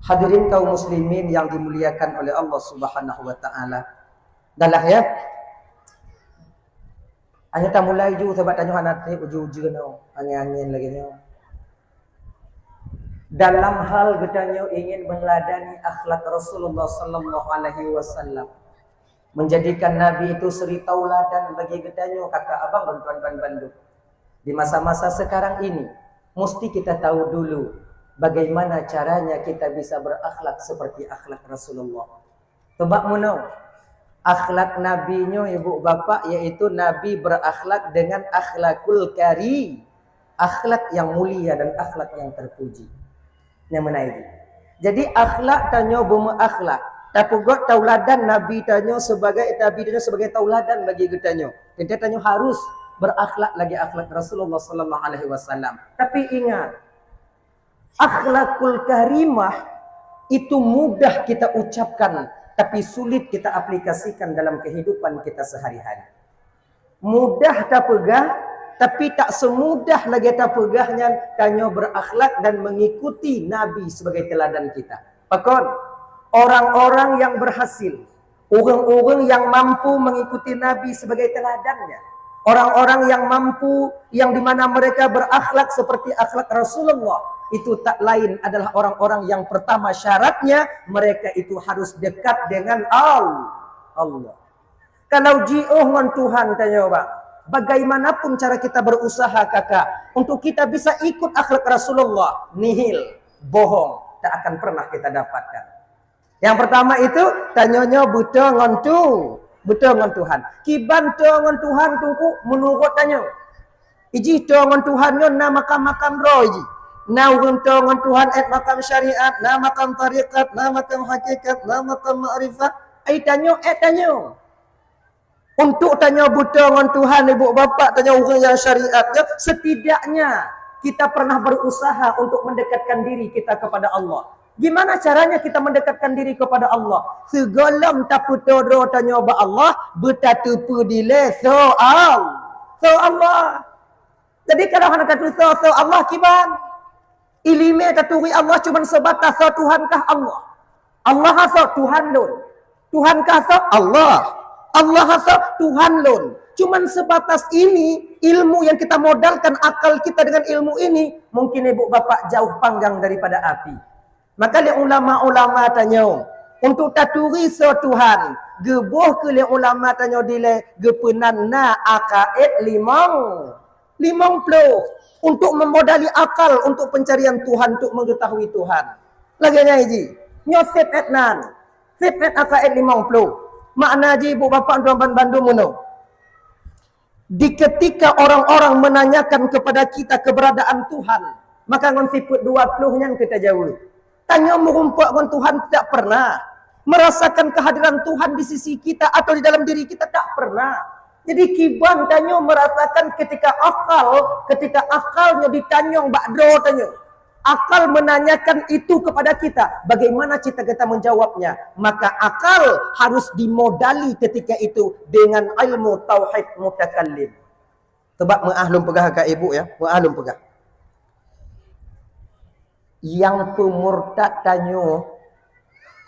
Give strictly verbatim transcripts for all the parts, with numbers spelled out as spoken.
Hadirin kaum muslimin yang dimuliakan oleh Allah Subhanahu wa taala. Dah lah, ya. Hanya tamulai ju sebab tanyoe hana trép uju-uju nyoe, angin-angin lagèe nyoe. Dalam hal geutanyoe ingin meneladani akhlak Rasulullah sallallahu alaihi wasallam, menjadikan Nabi itu suri tauladan bagi geutanyoe, kakak abang dan tuan-tuan bandum. Di masa-masa sekarang ini, mesti kita tahu dulu bagaimana caranya kita bisa berakhlak seperti akhlak Rasulullah. Sebab meunoe, akhlak Nabi nyoe, ibu bapak, yaitu Nabi berakhlak dengan akhlakul kari, akhlak yang mulia dan akhlak yang terpuji. Nyang meunan jih. Jadi, akhlak tanyoe beumeuakhlak. Tapeugöt tauladan Nabi tanyoe sebagai, Nabi tanyoe sebagai tauladan bagi geutanyoe. Teuntèe tanyoe harus berakhlak lagèe akhlak Rasulullah sallallahu alaihi wasallam. Tapi ingat, akhlakul karimah itu mudah kita ucapkan, tapi sulit kita aplikasikan dalam kehidupan kita sehari-hari. Mudah tapeugah, tapi tak semudah lagèe tapeugah nyan tanyoe berakhlak dan mengikuti Nabi sebagai teladan kita. Pakon? Orang-orang yang berhasil, ureueng-ureueng yang mampu mengikuti Nabi sebagai teladannya, orang-orang yang mampu, yang di mana mereka berakhlak seperti akhlak Rasulullah, itu tak lain adalah orang-orang yang pertama syaratnya mereka itu harus dekat dengan Al-, Allah. Kalau jiôh ngon Tuhan tanyoe, bang, bagaimanapun cara kita berusaha, kakak, untuk kita bisa ikut akhlak Rasulullah, nihil, bohong, tak akan pernah kita dapatkan. Yang pertama itu, tanyoe nyoe beutôi ngon tu, beutôi ngon Tuhan. Kiban toe ngon Tuhan, Teungku, meunurot tanyoe. Ijih toe ngon Tuhan nyoe na makam-makam droe jih. Na ureueng toe ngon Tuhan 'et makam syariat, na makam tarekat, na makam hakikat, na makam makrifat. Ai tanyoe 'et tanyoe. Untuk tanyoe beutôi ngon Tuhan, ibu bapak, tanyoe ureueng nyang syariat nyoe, setidaknya kita pernah berusaha untuk mendekatkan diri kita kepada Allah. Gimana caranya kita mendekatkan diri kepada Allah? Sigohlom tapeutoro tanyoe bak Allah, beutateupeue dilèe soe Al-, soe Allah. Jadi kalau hana tateupeue soe Allah, kiban? Ileumèe taturi Allah cuma sebatas soe Tuhan kah Allah. Allah soe Tuhan lôn. Tuhan kah soe Allah. Allah soe Tuhan lôn. Cuman sebatas ini, ilmu yang kita modalkan akal kita dengan ilmu ini, mungkin ibu bapak jauh panggang daripada api. Maka lé ulama-ulama tanyoe, untuk taturi soe Tuhan, geuboh keu lé ulama tanyoe dilèe geupeunan na akaid limong, limong ploh untuk memodali akal untuk pencarian Tuhan, untuk mengetahui Tuhan. Lagèe nyan jih, nyoe sép 'et nan, sép 'et akaid limong ploh. Makna jih, ibu bapak, tuan-tuan bandum, meunoe. Di ketika orang-orang menanyakan kepada kita keberadaan Tuhan, maka ngon sifeut dua ploh nyan kita jaweueb. Tanyoe meurumpok ngon Tuhan tidak pernah. Merasakan kehadiran Tuhan di sisi kita atau di dalam diri kita tak pernah. Jadi kiban tanyoe merasakan ketika akal, ketika akal nyoe ditanyong bak droe tanyoe. Akal menanyakan itu kepada kita, bagaimana kita, kita menjawabnya? Maka akal harus dimodali ketika itu dengan ilmu tauhid mutakallim. Sebab meuah lôn peugah ka ibu, ya, meuah lôn peugah. Nyang peumurtad tanyoe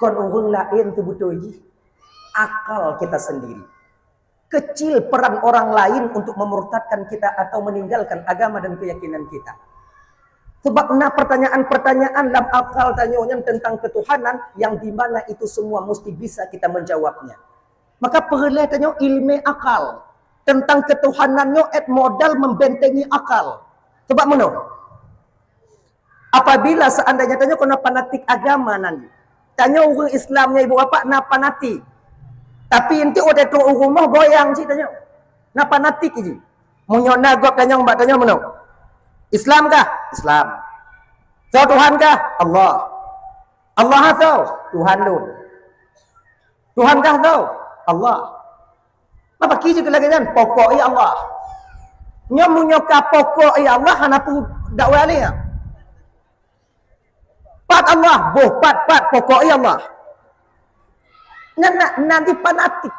kon ureueng laén teuh beutôi jih, akal kita sendiri. Kecil peran orang lain untuk memurtadkan kita atau meninggalkan agama dan keyakinan kita. Sebab na pertanyaan-pertanyaan lam akal tanyoe nyan tentang ketuhanan yang di mana itu semua mesti bisa kita menjawabnya. Maka peureulèe tanyoe ileumèe akal tentang ketuhanan nyoe 'et modal membentengi akal. Sebab meunoe, apabila seandainya tanyoe keunoe fanatik agama nan, tanyoe ureueng Islam nyoe ibu bapak na fanatik. Tapi enteuk watèe trok u rumoh goyang cit tanyoe. Na fanatik jih. Meunyoe na gob tanyong bak tanyoe meunoe, "Islam kah?" "Islam." "Soe Tuhan kah?" "Allah." "Allah soe?" "Tuhan lôn." "Tuhan kah soe?" "Allah." Mapa ki jeuet lagèe nyan? "Pokok ya Allah." Nyoe meunyoe ka pokok ya Allah, hana peue dakwa lé nyan. "Pat Allah?" "Boh, pat, pat, pokok ya Allah." Nyan na, na di fanatik.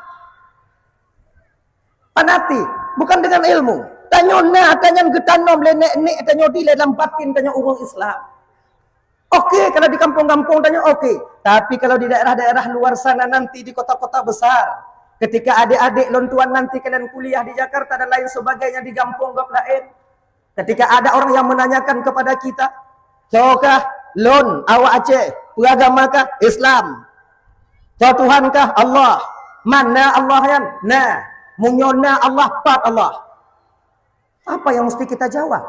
Fanatik, bukan dengan ilmu. Tanyoe na, tanyoe geutanom lé nèk-nèk tanyoe dilèe lam batin tanyoe ureueng Islam. Oke, kalau di kampung-kampung tanyoe oke. Tapi kalau di daerah-daerah luar sana nanti, di kota-kota besar, ketika adik-adik lôn tuan nanti kalian kuliah di Jakarta dan lain sebagainya, di kampung gob laén, ketika ada orang yang menanyakan kepada kita, "Soe kah?" "Lôn awak Aceh." "Peue agama kah?" "Islam." "Soe Tuhan kah?" "Allah." "Man na Allah nyan?" "Na." "Meunyoe na Allah, pat Allah?" Apa yang mesti kita jawab?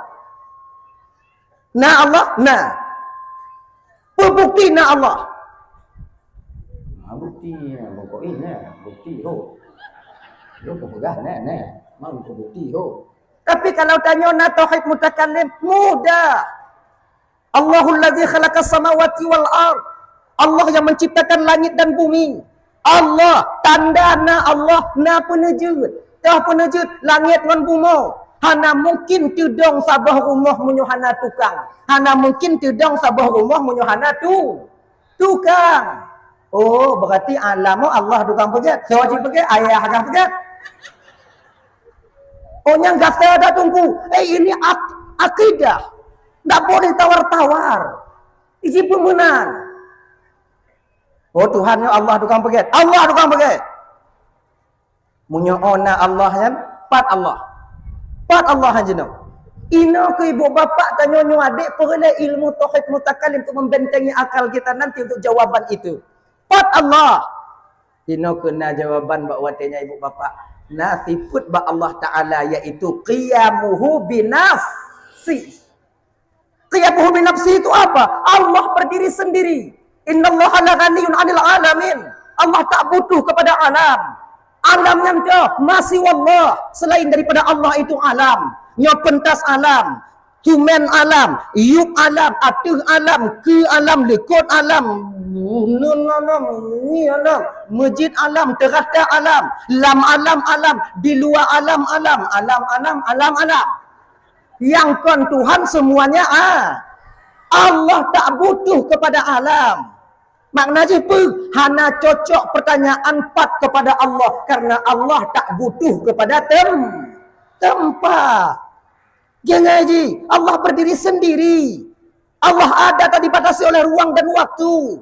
Na Allah? Na. Peue bukti na Allah? Ha, bukti, ya, pokok na, bukti ho. Lu peugah na, na. Mang peue bukti ho. Tapi kalau tanyoe na tauhid mutakallim, mudah. Allahul ladzi khalaqas samawati wal ard. Allah yang menciptakan langit dan bumi. Allah, tanda na Allah, na peuneujeuet. Toh peuneujeuet langét ngon bumoe. Hana mungkin teudong saboh rumoh meunyoe hana tukang. Hana mungkin teudong saboh rumoh meunyoe hana tu-, tukang. Oh, berarti alam Allah tukang peugét. Soe jipeugét? Ayah kah peugét? Oh, nyang gata dah tunggu. Eh, ini ak-, akidah. Tak boleh tawar-tawar. Iji peumeunan. Oh, Tuhan nyoe Allah tukang peugét. Allah tukang peugét. Meunyoe na Allah nyan, pat Allah. Pat Allah nyan jinoe. Inoe keu ibu bapak tanyoe nyoe adék peureulée ilmu tauhid mutakallim untuk membentengi akal kita nanti untuk jawaban itu. Pat Allah. Inoe keu na jawaban bak watée nyan ibu bapak. Na sifeuet bak Allah Taala, yaitu qiyamuhu binafsi. Qiyamuhu binafsi itu apa? Allah berdiri sendiri. Innallaha la ghaniyun 'anil 'alamin. Allah tak butuh kepada alam. Alam nyan ka ma siwallah, selain daripada Allah itu alam. Nyoe peuntas alam, tumen alam, yueb alam, ateueh alam, keue alam, likot alam, nun alam, ni alam, meujid alam, teurata alam, lam alam alam, di luwa alam alam, alam alam, alam alam. Nyang kon Tuhan semuanya, ah. Allah tak butuh kepada alam. Makna jih peue? Hana cocok pertanyaan pat kepada Allah, karena Allah tak butuh kepada tem-, tempat. Jangan ji, Allah berdiri sendiri. Allah ada tak dibatasi oleh ruang dan waktu.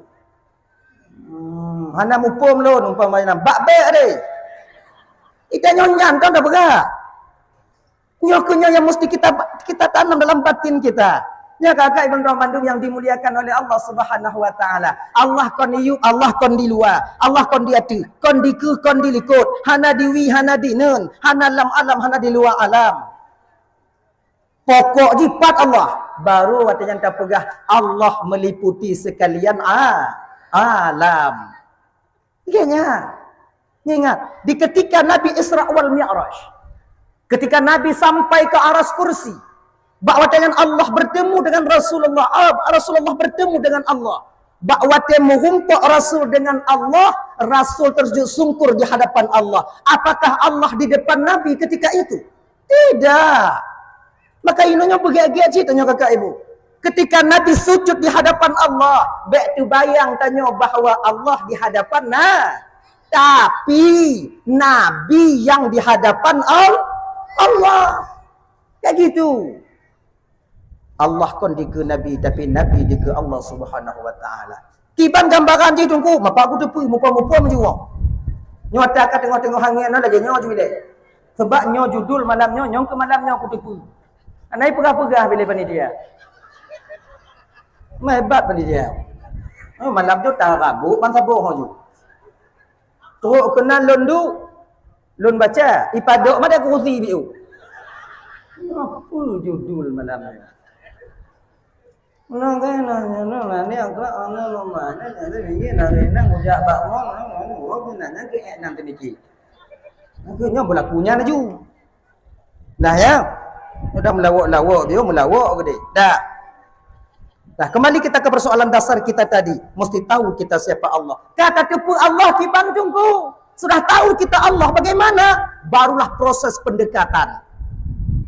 Hmm, hana muphom lôn umpama nyan. Bak bék deh. Ita nyoe nyan kan dah peugah. Nyoe keuh nyoe yang mesti kita, kita tanam dalam batin kita. Nyoe kakak iban droe mandum yang dimuliakan oleh Allah Subhanahu wa Taala. Allah kon di yueb, Allah kon di luwa, Allah kon di ateueh, kon di keue, kon di likot, hana di wie, hana di neuen, hana lam alam, hana di luwa alam. Pokok jih pat Allah, baru watée nyan tapeugah Allah meliputi sekalian a-, alam. Ingat, ingat, di ketika Nabi Isra wal Mi'raj, ketika Nabi sampai ke aras kursi, bak watée nyan Allah bertemu dengan Rasulullah, ah, Rasulullah bertemu dengan Allah. Bak watée meurumpok Rasul dengan Allah, Rasul tersujud sungkur di hadapan Allah. Apakah Allah di depan Nabi ketika itu? Tidak. Maka inoe nyoe beugét-gét cit tanyoe kakak ibu. Ketika Nabi sujud di hadapan Allah, bék teubayang tanyoe bahwa Allah di hadapan na. Tapi Nabi yang di hadapan Al-, Allah. Kayak gitu. Allah kon dikeue Nabi, tapi Nabi dikeue Allah Subhanahu wa Taala. Kiban gambaran jih Teungku, mapa kuteupeue muphom-muphom jih woe. Nyoe ata ka teungoh-teungoh angén nyoe lagée nyoe ju ilée. Sebab nyoe judul malam nyoe, nyang keu malam nyoe kuteupeue. Hana peugah-peugah bilé panitia. Meuhebat panitia. Oh, malam tu tarabuk ban saboh ju. Trok keunan lôn duek, lôn baca, ipadok madan kurusi biu. Apa judul malam ni? Nang kai nang nang nang ni angka anu lomba ni nang ni bingit nang ni nang ujak bak wong nang nang wong nang nang ke nang teniki. Nang ke nyoe berlakunya laju. Nah ya, udah melawak-lawak dia melawak gede. Dah. Nah, kembali kita ke persoalan dasar kita tadi, mesti tahu kita siapa Allah. Kata teupeu Allah kiban Teungku. Sudah tahu kita Allah bagaimana? Barulah proses pendekatan.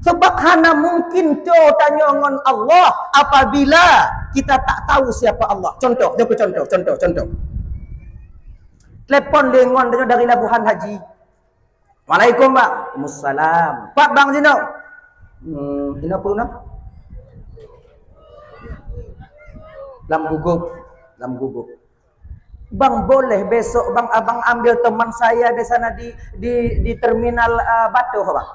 Sebab hana mungkin to tanyoe ngon Allah apabila kita tak tahu siapa Allah. Contoh, jeuet contoh, contoh, contoh. Telepon lé ngon tanyoe dari Labuhan Haji. Waalaikum, Bang. Waalaikumsalam. Pat Bang sinoe. Hmm, sinoe peue na? Lam gugup, lam gugup. Bang, boleh besok, Bang, abang ambil teman saya di sana di di di terminal, ah, Batoh, Bang.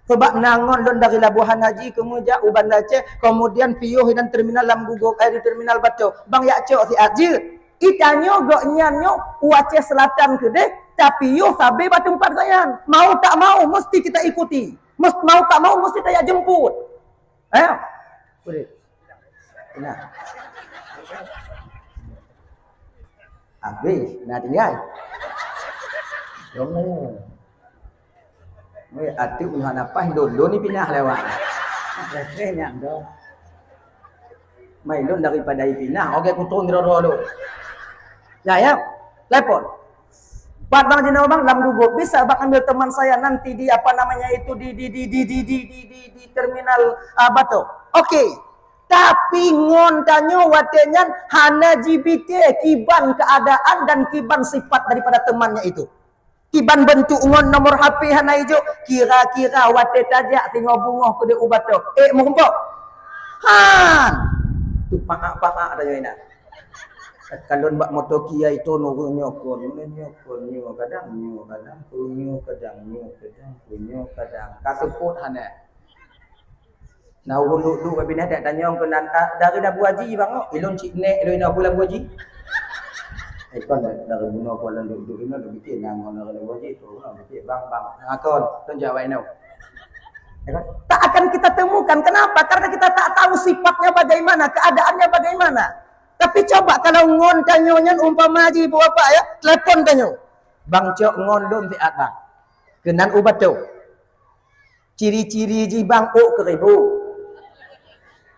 Sebab na ngon lôn dari Labuhan Haji keumeu jak u Banda Aceh, kemudian piôh inan terminal lam gugup, eh, di terminal Batoh. Bang, jak cok siat jeuet. Itanyoe gobnyan nyoe u Aceh Selatan keudeh, tapi yoh sabe bak teumpat gobnyan. Mau tak mau mesti kita ikuti. Mes-, mau tak mau mesti tajak jemput. Eh? Boleh. Nah. Habis, nah tinggal. Dong. Weh, atu meuhana pas lôn-lôn ni pinah lewat. Nyang dong. Mai lôn daripada ipinah, oke, kutung roro lôn. Nah, ya. Telepon. Pat bang jinoe bang lam gugup, bisa bang ambil teman saya nanti di apa namanya itu di di di di di di di di di terminal, ah, Batoh. Oke. Tapi ngon tanyoe watée nyan hana jibité kiban keadaan dan kiban sifat daripada temannya itu. Kiban bentuk ngon nomor H P hana ijok, kira-kira watée tajak singoh beungoh keudeh u Batoh. Eh, meurumpok. Han. Tu paak-paak tanyoe inan. Kalon bak moto kiai tu nurun nyokon, nurun nyokon nyoe kadang nyoe kadang, nyoe kadang nyoe kadang, nyoe kadang. Ka seupôt hana. Nah, ulôn duek-duek bak binéh, tanyong keunan, "Ah, dari Abu Haji, Bang, oh?" Ilôn cit nek, ilôn ina Abu Haji. Eh, kon dari bunoe kon lôn duek-duek inoe, lôn pikir nyang ngon dari Abu Haji tu, lôn pikir, "Bang, bang." Nah, kon, kon jawab inoe. Ya kan? Tak akan kita temukan. Kenapa? Karena kita tak tahu sifatnya bagaimana, keadaannya bagaimana. Tapi coba kalau ngon tanyoe nyan umpama Haji Ibu Bapak ya, telepon tanyoe. "Bang, cok ngon lôn siat, Bang. Keunan u Batoh." Ciri-ciri jih bang ôk keuribu.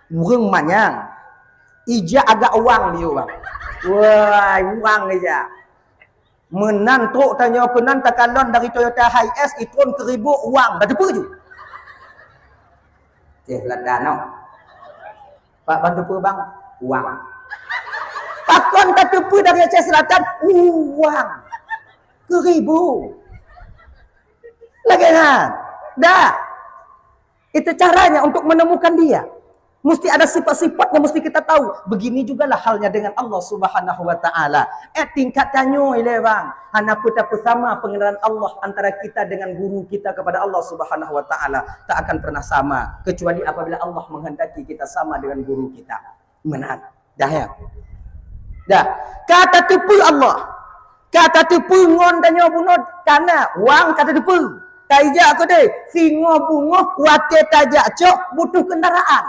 Ureueng manyang. Ija agak wang biu bang. Wah, wang ija. Meunan trok tanyoe keunan takalon dari Toyota Hiace itron keuribu wang. Dah teupeu ju. Ceh lada no. Pak bang teupeu bang, wang. Pakon ka teupeu dari Aceh Selatan, uwang. Keuribu. Lagèe nyan. Dah. Itu caranya untuk menemukan dia. Mesti ada sifat-sifatnya, mesti kita tahu. Begini jugalah halnya dengan Allah Subhanahu wa Ta'ala. Eh, tingkat tanyoe ilèe bang. Hana peue tapeusama pengenalan Allah antara kita dengan guru kita kepada Allah Subhanahu wa Ta'ala. Tak akan pernah sama kecuali apabila Allah menghendaki kita sama dengan guru kita. Meunan. Dah ya. Dah. Ka tateupeue Allah. Ka tateupeue ngon tanyoe bunoe kana wang ka tateupeue. Taijak keudeh singoh beungoh watèe tajak cok butuh kendaraan.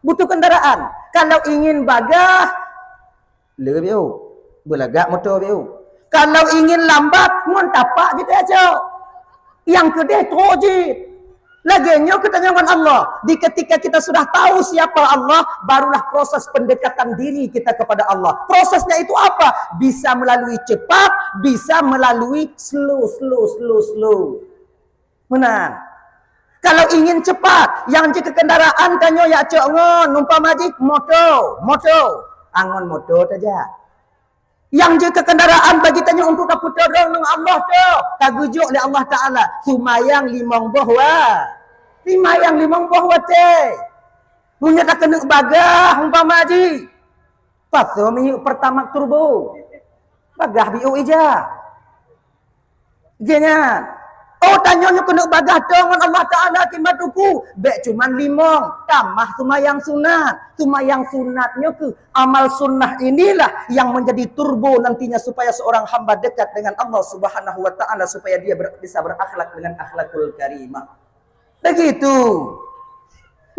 Butuh kendaraan. Kalau ingin bagah le biu. Beulagak moto biu. Kalau ingin lambat ngon tapak jih tajak cok. Nyang keudeh trok jih. Lagèe nyoe keu tanyoe ngon Allah. Di ketika kita sudah tahu siapa Allah, barulah proses pendekatan diri kita kepada Allah. Prosesnya itu apa? Bisa melalui cepat, bisa melalui slow, slow, slow, slow. Meunan. Kalau ingin cepat, nyang jeuet keu kendaraan tanyoe jak cok ngon, umpama jih moto, moto. Angon moto tajak. Nyang jeuet keu kendaraan bagi tanyoe untuk tapeutolong ngon Allah tu, tageujok lé Allah Ta'ala. Seumayang limong boh wa-, seumayang limong boh watèe. Meunyoe takeuneuk bagah umpama jih, pasoe minyeuk Pertamax turbo. Bagah biu ija. Geuh nyan. Oh, tanyoe nyoe keuneuk bagah tô ngon Allah Ta'ala kiban tuku. Bèk cuman limong, tamah seumayang sunat. Seumayang sunat nyoe keuh amal sunnah inilah yang menjadi turbo nantinya supaya seorang hamba dekat dengan Allah Subhanahu wa Ta'ala, supaya dia ber-, bisa berakhlak dengan akhlakul karimah. Begitu.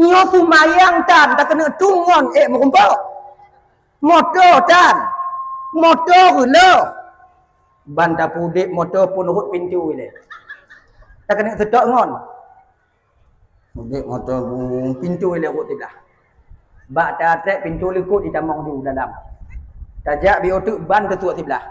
Nyoe seumayang tan, takeuneuk tungon, eh, meurumpok. Moto tan. Moto geuloh. Ban tapudek moto pun rhot pintu ilèe. Takeuneuk seutôt ngon. Udek moto pintu ilèe rhot siblah. Bak tatrek pintu likot itamong ju dalam. Tajak biu teuk ban teutuek siblah.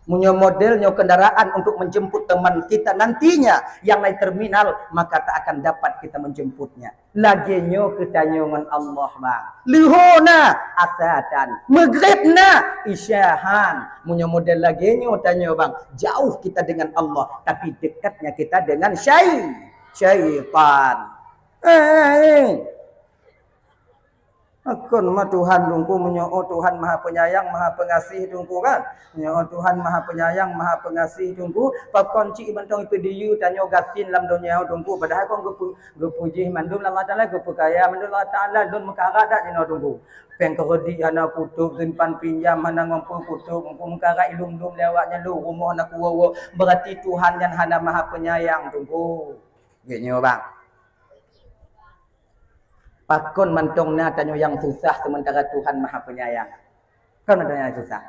Meunyoe model nyoe kendaraan untuk menjemput teman kita nantinya yang naik terminal, maka tak akan dapat kita menjemputnya. Lagèe nyoe keu tanyoe ngon Allah, bang. Leuhô na, asa tan. Meugreb na, isya han. Meunyoe model lagèe nyoe tanyoe, bang, jauh kita dengan Allah, tapi dekatnya kita dengan syai-, syaitan. Eh. Pakon ma Tuhan Teungku, meunyoe Tuhan Maha Penyayang, Maha Pengasih Teungku kan? Meunyoe Tuhan Maha Penyayang, Maha Pengasih Teungku, pakon cit mantong ipeudiyeu tanyoe gasien lam donya Teungku, padahai kon geupeu-, geupeujih mandum lé Allah Taala, geupeukaya mandum lé Allah Taala, lôn meukarat dak jinoe Teungku? Péng keureudit hana kutôb, simpan pinjam hana ngon peue kutôb, meukarat ilôn-lôn lé awaknyan lôn, rumoh na kuwoe-woe, beurati Tuhan nyan hana Maha Penyayang Teungku. Geutanyoe bang. Pakon mantong na tanyoe nyang susah sementara Tuhan Maha Penyayang? Kon mantong nyang susah.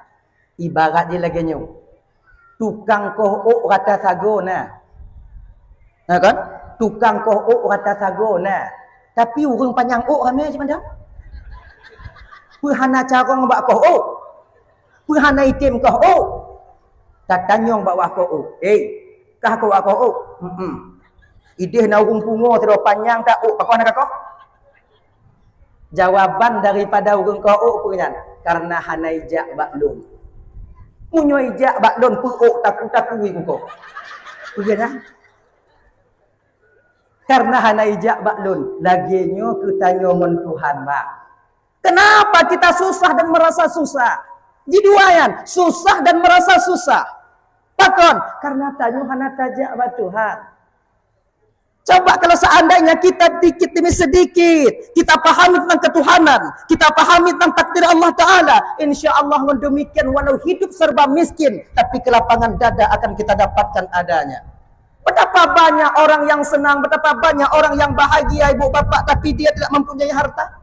Ibarat jih lagèe nyoe. Tukang koh ôk rata sagoe na. Na kan? Tukang koh ôk rata sagoe na. Tapi ureueng panyang ôk ramè cit mantong. Peue hana carông bak koh ôk? Peue hana item koh ôk? Tatanyong bak wak koh ôk. "Eh, kah koh wak koh ôk?" "Hmm." "Ideh na ureueng pungo sidroe panyang that ôk, pakon hana kakoh?" Jawaban daripada ureueng koh ôk peue nyan? "Karena hana ijak bak lôn. Meunyoe ijak bak lôn, peue ôk taku-taku ikukoh." Peue nyan? Karena hana ijak bak lôn. Lagèe nyoe keu tanyoe ngon Tuhan, bang. Kenapa kita susah dan merasa susah? Jidua nyan, susah dan merasa susah. Pakon? Karena tanyoe hana tajak bak Tuhan. Coba kalau seandainya kita dikit demi sedikit, kita pahami tentang ketuhanan, kita pahami tentang takdir Allah Ta'ala, insya Allah ngon demikian walau hidup serba miskin, tapi kelapangan dada akan kita dapatkan adanya. Betapa banyak orang yang senang, betapa banyak orang yang bahagia ibu bapak, tapi dia tidak mempunyai harta.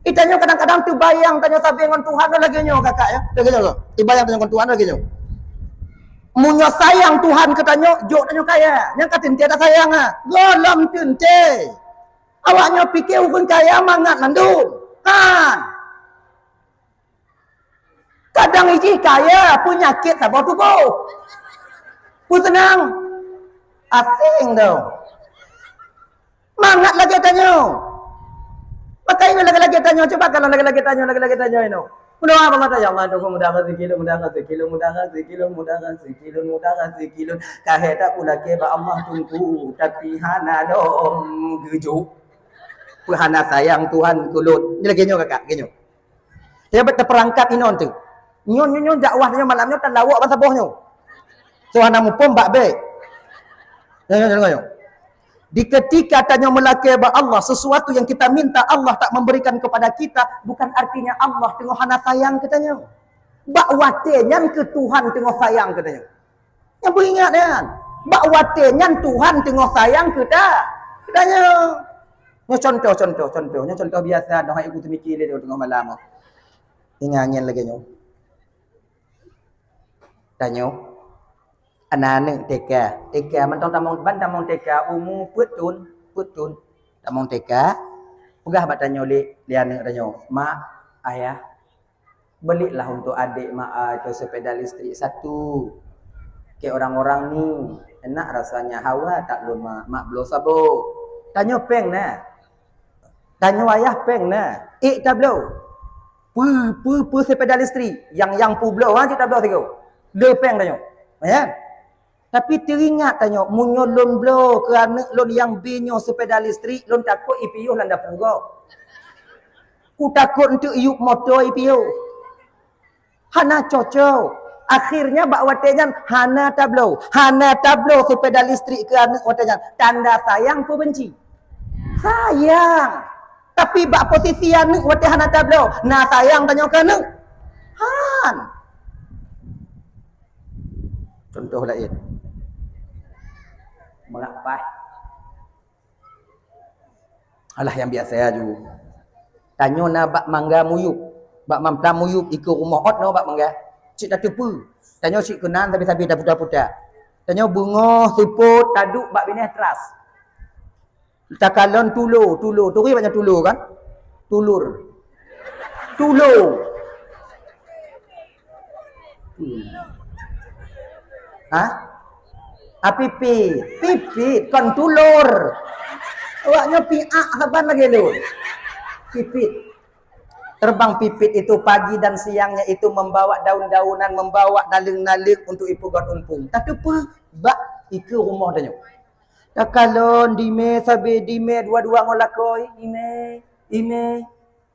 Itanyoe kadang-kadang teubayang tanyoe sabe ngon Tuhan lagèe nyoe kakak ya. Lagèe nyoe. Teubayang tanyoe ngon Tuhan lagèe nyoe. Meunyoe sayang Tuhan keu tanyoe, jok tanyoe kaya. Nyang ka teuntèe tasayang ha. Gohlom teuntèe. Awaknyoe pike ureueng kaya mangat mandum. Kan? Kadang ijih kaya peunyakét saboh tuboh. Peuseunang. Asing tu. Mangat lagèe tanyoe. Maka inoe lagèe-lagèe tanyoe. Cuba kalau lagèe-lagèe tanyoe, lagèe-lagèe tanyoe inoe. Meudoa bak mata, "Ya Allah, Teungku, mudah rezeki lôn, mudah rezeki lôn, mudah rezeki lôn, mudah rezeki lôn, mudah rezeki lôn." Kahé that kulakèe bak Allah Teungku, tapi hana lom geujok. Peue hana sayang Tuhan keu lôn. Nyoe lagèe nyoe kakak, lagèe nyoe. Teupeurangkap inoe tu. Nyoe, nyoe, nyoe dakwah nyoe malam nyoe tan lawok ban saboh nyoe. Soe hana muphom bak bèk. Nyoe, nyoe, nyoe, nyoe. Di ketika tanyoe meulakèe bak Allah, sesuatu yang kita minta Allah tak memberikan kepada kita, bukan artinya Allah teungoh hana sayang keu tanyoe. Bak watèe nyan keu Tuhan teungoh sayang keu tanyoe. Nyang beuingat nyan, bak watèe nyan Tuhan teungoh sayang keu ta-, keu tanyoe. Nyoe contoh, contoh, contoh. Nyoe contoh biasa, noh hai ku teumiki lé teungoh malam. Ingat nyan lagèe nyoe. Tanyoe, aneuk T K, T K, mantong tamong, ban tamong T K, umu peuet thon, peuet thon. Tamong T K, peugah bak tanyoe lé, lé aneuk tanyoe, "Mak, Ayah, belilah untuk adik Mak, ah, itu sepeda listrik satu. Kayak orang-orang ni, enak rasanya, hawa that lôn, Mak, Mak bloe saboh." Tanyoe péng na. Tanyoe ayah péng na. Ék tabloe. Peue, peue, peue sepeda listrik. Yang, yang peubloe, ha, cit tabloe sigoe. Le péng tanyoe. Ya. Tapi teuingat tanyoe, meunyoe lôn bloe keu aneuk lôn nyang B nyoe sepeda listrik, lôn takot ipiôh lam dapu gob. Kutakot eunteuk iyup moto ipiôh. Hana cocok. Akhirnya bak watèe nyan hana tabloe. Hana tabloe sepeda listrik keu aneuk watèe nyan. Tanda sayang peu benci? Sayang. Tapi bak posisi aneuk watèe hana tabloe, na sayang tanyoe keu aneuk? Han. Contoh laén. Meulapai. Alah, nyang biasa aju. Tanyoe na bak mangga muyueb. Bak mamplam muyueb, ikeue rumoh ôt na bak mangga. Cit tateupeue. Tanyoe cit keunan sabe-sabe taputa-puta. Tanyoe beungoh seupôt taduek bak binéh teras. Takalon tulo, tulo. Turi banyak tulo kan? Tulur. Tulo. Hmm. Ha? Ah, pipit. Pipit, kon tulur. Awaknyoe piak saban lagèe lôn. Pipit. Terbang pipit itu pagi dan siangnya itu membawa daun-daunan, membawa naleueng-naleueng untuk ipeugot umpung. Tateupeue bak ikeue rumoh tanyoe. Takalon dimé sabe, dimé dua-dua ngon lakoe, dimé, dimé.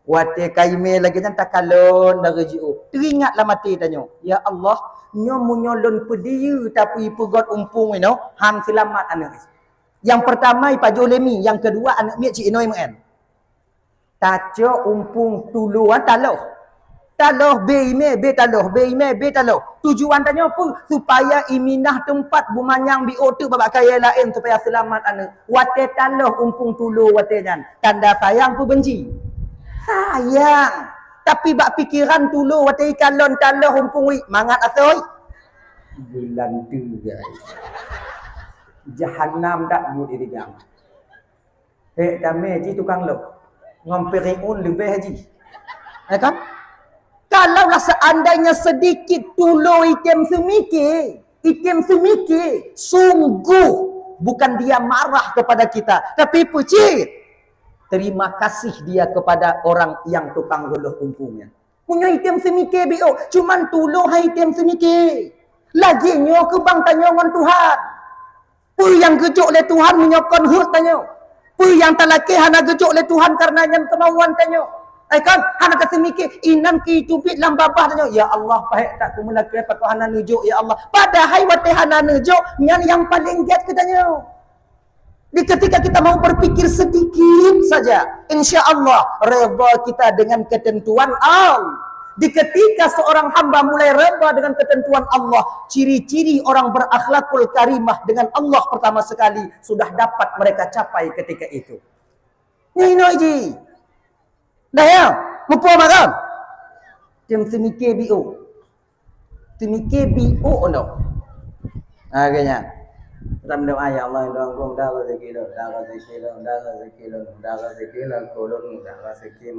Watée ka imé lagée nyan takalon dari jiôh. Teuingat lam até tanyoe, "Ya Allah, nyoe meunyoe lôn peudiyeu tapi peugöt umpung inoe, han seulamat aneuëk." Nyang peurtama ipajoh lé mi, nyang keudua aneuëk miet cit inoe meu'en. Tacok umpung tulo, ah, taloh. Taloh bé imé, bé taloh, bé imé, bé taloh. Tujuan tanyoe peue? Supaya iminah teumpat beumanyang biôh teuk bak kayée laén supaya seulamat aneuëk. Watée taloh umpung tulo watée nyan, tanda sayang peu benci? Sayang. Tapi bak pikeran tulo watée ikalon taloh umpung wit, mangat asoe. Bulan tu, guys. Jahanam dak buet di gang. Hek damé ji tukang lok. Ngon Firaun leubeh ji. Ya kan? Kalaulah seandainya sedikit tulo item semike, item semike, sungguh bukan dia marah kepada kita, tapi peucit. Terima kasih dia kepada orang yang tukang goloh umpungnya. Meunyoe item semike biôh, cuman tulo hai item semike. Lagée nyoe keubang tanyoe ngon Tuhan. Peue nyang geujok lé Tuhan meunyoe kon heuet tanyoe? Peue nyang talakée hana geujok lé Tuhan kareuna nyan keumauan tanyoe? Ai kan, hana taseumike, inan keu teubiet lam babah tanyoe, "Ya Allah, pahek that kumeulakée pakon hana neujok, ya Allah." Padahai watée hana neujok, nyan nyang paleng gét keu tanyoe. Di ketika kita mau berpikir sedikit saja, insya Allah redha kita dengan ketentuan Allah. Di ketika seorang hamba mulai redha dengan ketentuan Allah, ciri-ciri orang berakhlakul karimah dengan Allah pertama sekali sudah dapat mereka capai ketika itu. Nyoe inoe ji. Dah ya? Muphom kan? Tem semike biôh. Teumike biôh nyoe. Ha, geuh nyan. Lam doa, "Ya Allah, indong gong, mudah rezeki lôn, mudah rezeki lôn, mudah rezeki lôn, mudah rezeki lôn, mudah rezeki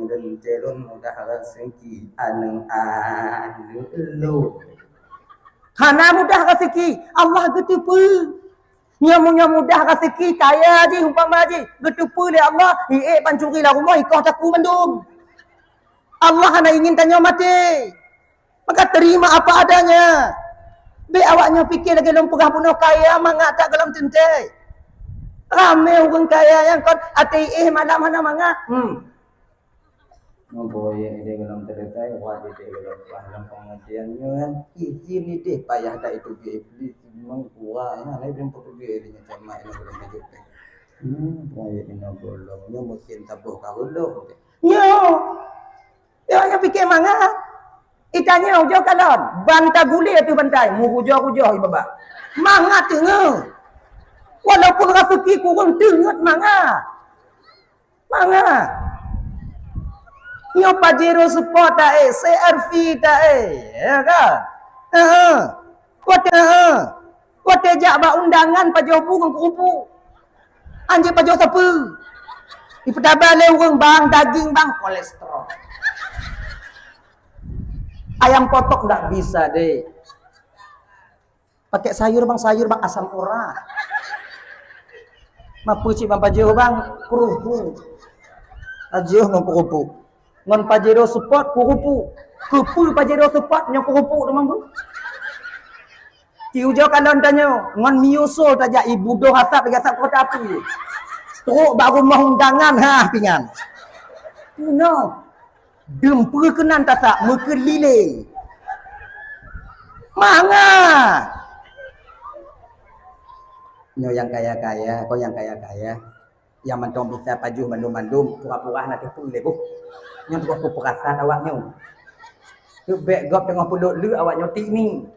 lôn, mudah rezeki aneuk-aneuk lôn." Hana mudah rezeki, Allah geuteupeue. Nyoe meunyoe mudah rezeki, kaya jih, umpama jih, geuteupeue lé Allah, iék pancuri lam rumoh, ikoh takue mandum. Allah hana ingin tanyoe maté. Maka terima apa adanya. Bék awak nyoe pike lagée lôn peugah bunoe kaya mangat that gohlom teuntée. Ramé ureuëng kaya nyang kon até iéh malam hana mangat. Hmm. Mempunyai ide gohlom teuntée, wah ide gohlom pah lam pengertian nyoe kan. Izin ideh payah dak itu bi iblis memang kuat. Nah, lain pun peugah ideh macam mana gohlom hidup. Hmm, proyek ina gohlom. Nyoe mungkin taboh ka gohlom. Nyoe. Nyoe nyang pike mangat. Itanyong ujoe kalon, ban tagulé ateueh bantai, meurujoh-rujoh ié babah. Mangat teungeut. Walaupun raseuki kureueng teungeut mangat. Mangat. Nyoe Pajero Sport taék, C R V taék, ya kan? Heeh. Watée, heeh. Watée jak bak undangan pajoh bu ngon kurupu. Anjeuk pajoh sapeue. Ipeutaba lé ureuëng bang daging bang kolesterol. Ayam potong ndak bisa deh. Pakai sayur bang, sayur bang asam urat. Mapeue cit bang pajoh bang kurupu. Pajoh ngon kurupu. Ngon Pajero Sport kurupu. Keupeue Pajero Sport nyoe kurupu teuma bu? Ti ujoe kalon tanyoe, ngon Mio Soul tajak ibu doh asap lagi asap kota api. Trok bak rumoh undangan ha pingan. Tunoe. Deumpeu keunan tasak meukeulileng. Mangat. Nyoe nyang kaya-kaya, kon nyang kaya-kaya. Nyang mantong bisa pajoh mandum-mandum, pura-pura hana teupeue lé boh. Nyoe tugaih peurasaan awak nyoe. Teubek gob teungoh peulot le awak nyoe tik ni.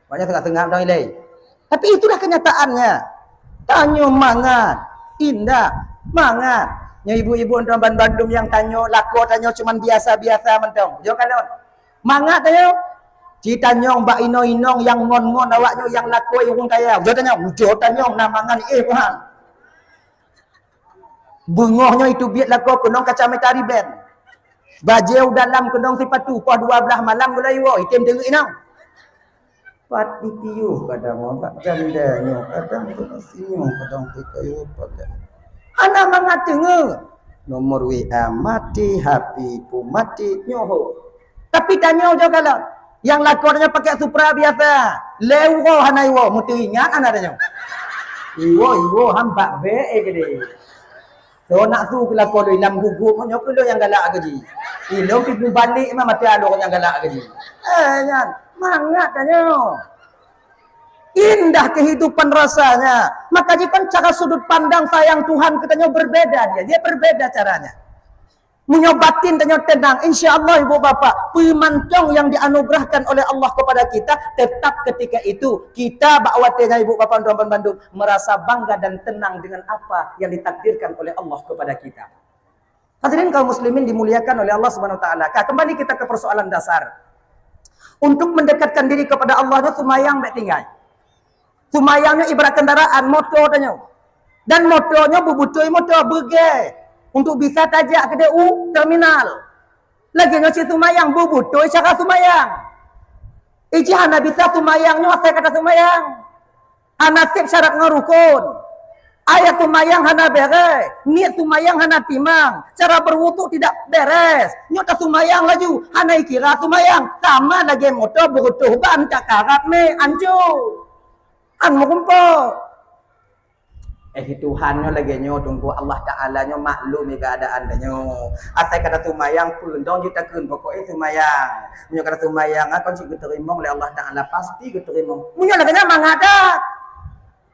Awak nyoe seungab-seungab dong ilée. Tapi itulah kenyataannya. Tanyoe mangat, indak, mangat. Nyoe ibu-ibu nyoe ban bandum nyang tanyoe, lakoe tanyoe cuman biasa-biasa mantong. Jok kalon. Mangat tanyoe. Ci tanyong bak inong-inong nyang ngon-ngon awak nyoe nyang lakoe ureuëng kaya. Ujoe tanyong, ujoe tanyong na mangan éh Tuhan. Beungoh nyoe iteubiet lakoe keunong kacamata riben. Bajée u dalam keunong sipatu, poh dua blaih malam gulai woe, item teungeut inong. Pat ditiuh kadang bak janda nyoe, kadang keu sinyoe, kadang keu kayu padan. Hana mangat teungeut. Nomor W A mati, H P pun mati, nyoe ho. Tapi tanyoe ujoe kalon, nyang lakoe nyoe pakai Supra biasa. Lé uroe hana iwoe, meuteuingat hana tanyoe. Iwoe, iwoe, han bak bék, eh, gede. Soe nak su keu lakoe lôn lam gugup, nyoe keu lôn nyang galak keu jih. Ilôn pih mubalek mah mata lôn nyang galak keu jih. Eh, nyan, mangat tanyoe. Indah kehidupan rasanya. Maka jikon cara sudut pandang sayang Tuhan kita nyoe berbeda dia. Dia berbeda caranya. Meunyoe batin tanyoe tenang, insya Allah ibu bapak, peumantong yang dianugerahkan oleh Allah kepada kita, tetap ketika itu kita bak watée nyan ibu bapak dan teman bandum merasa bangga dan tenang dengan apa yang ditakdirkan oleh Allah kepada kita. Hadirin kaum muslimin dimuliakan oleh Allah Subhanahu wa taala. Ka, kembali kita ke persoalan dasar. Untuk mendekatkan diri kepada Allah tu semayang baik tinggai. Sumayang nyoe ibarat kendaraan moto tanyoe. Dan moto nyoe beubutôi moto beugèe untuk bisa tajak keudéh u terminal. Lagèe nyoe cit sumayang beubutôi cara sumayang. Iji hana bisa sumayang nyoe asai kata sumayang. Hana sép syarat ngon rukon. Ayat sumayang hana bèrèh, niet sumayang hana timang, cara berwudhu tidak beres. Nyoe tasumayang laju, hana ikira sumayang. Sama lagèe moto beurutoh ban tak karat mé, anco. An meurumpok. Eh, Tuhan nyoe lagèe nyoe, Teungku, Allah Taala nyoe maklum keadaan tanyoe. Asai kata sumayang peue, dong jeuet takheun, pokok eh sumayang. Meunyoe kata sumayang, ah, kon cit geuteurimong lé Allah Taala, pasti geuteurimong. Meunyoe lagèe nyan mangat that.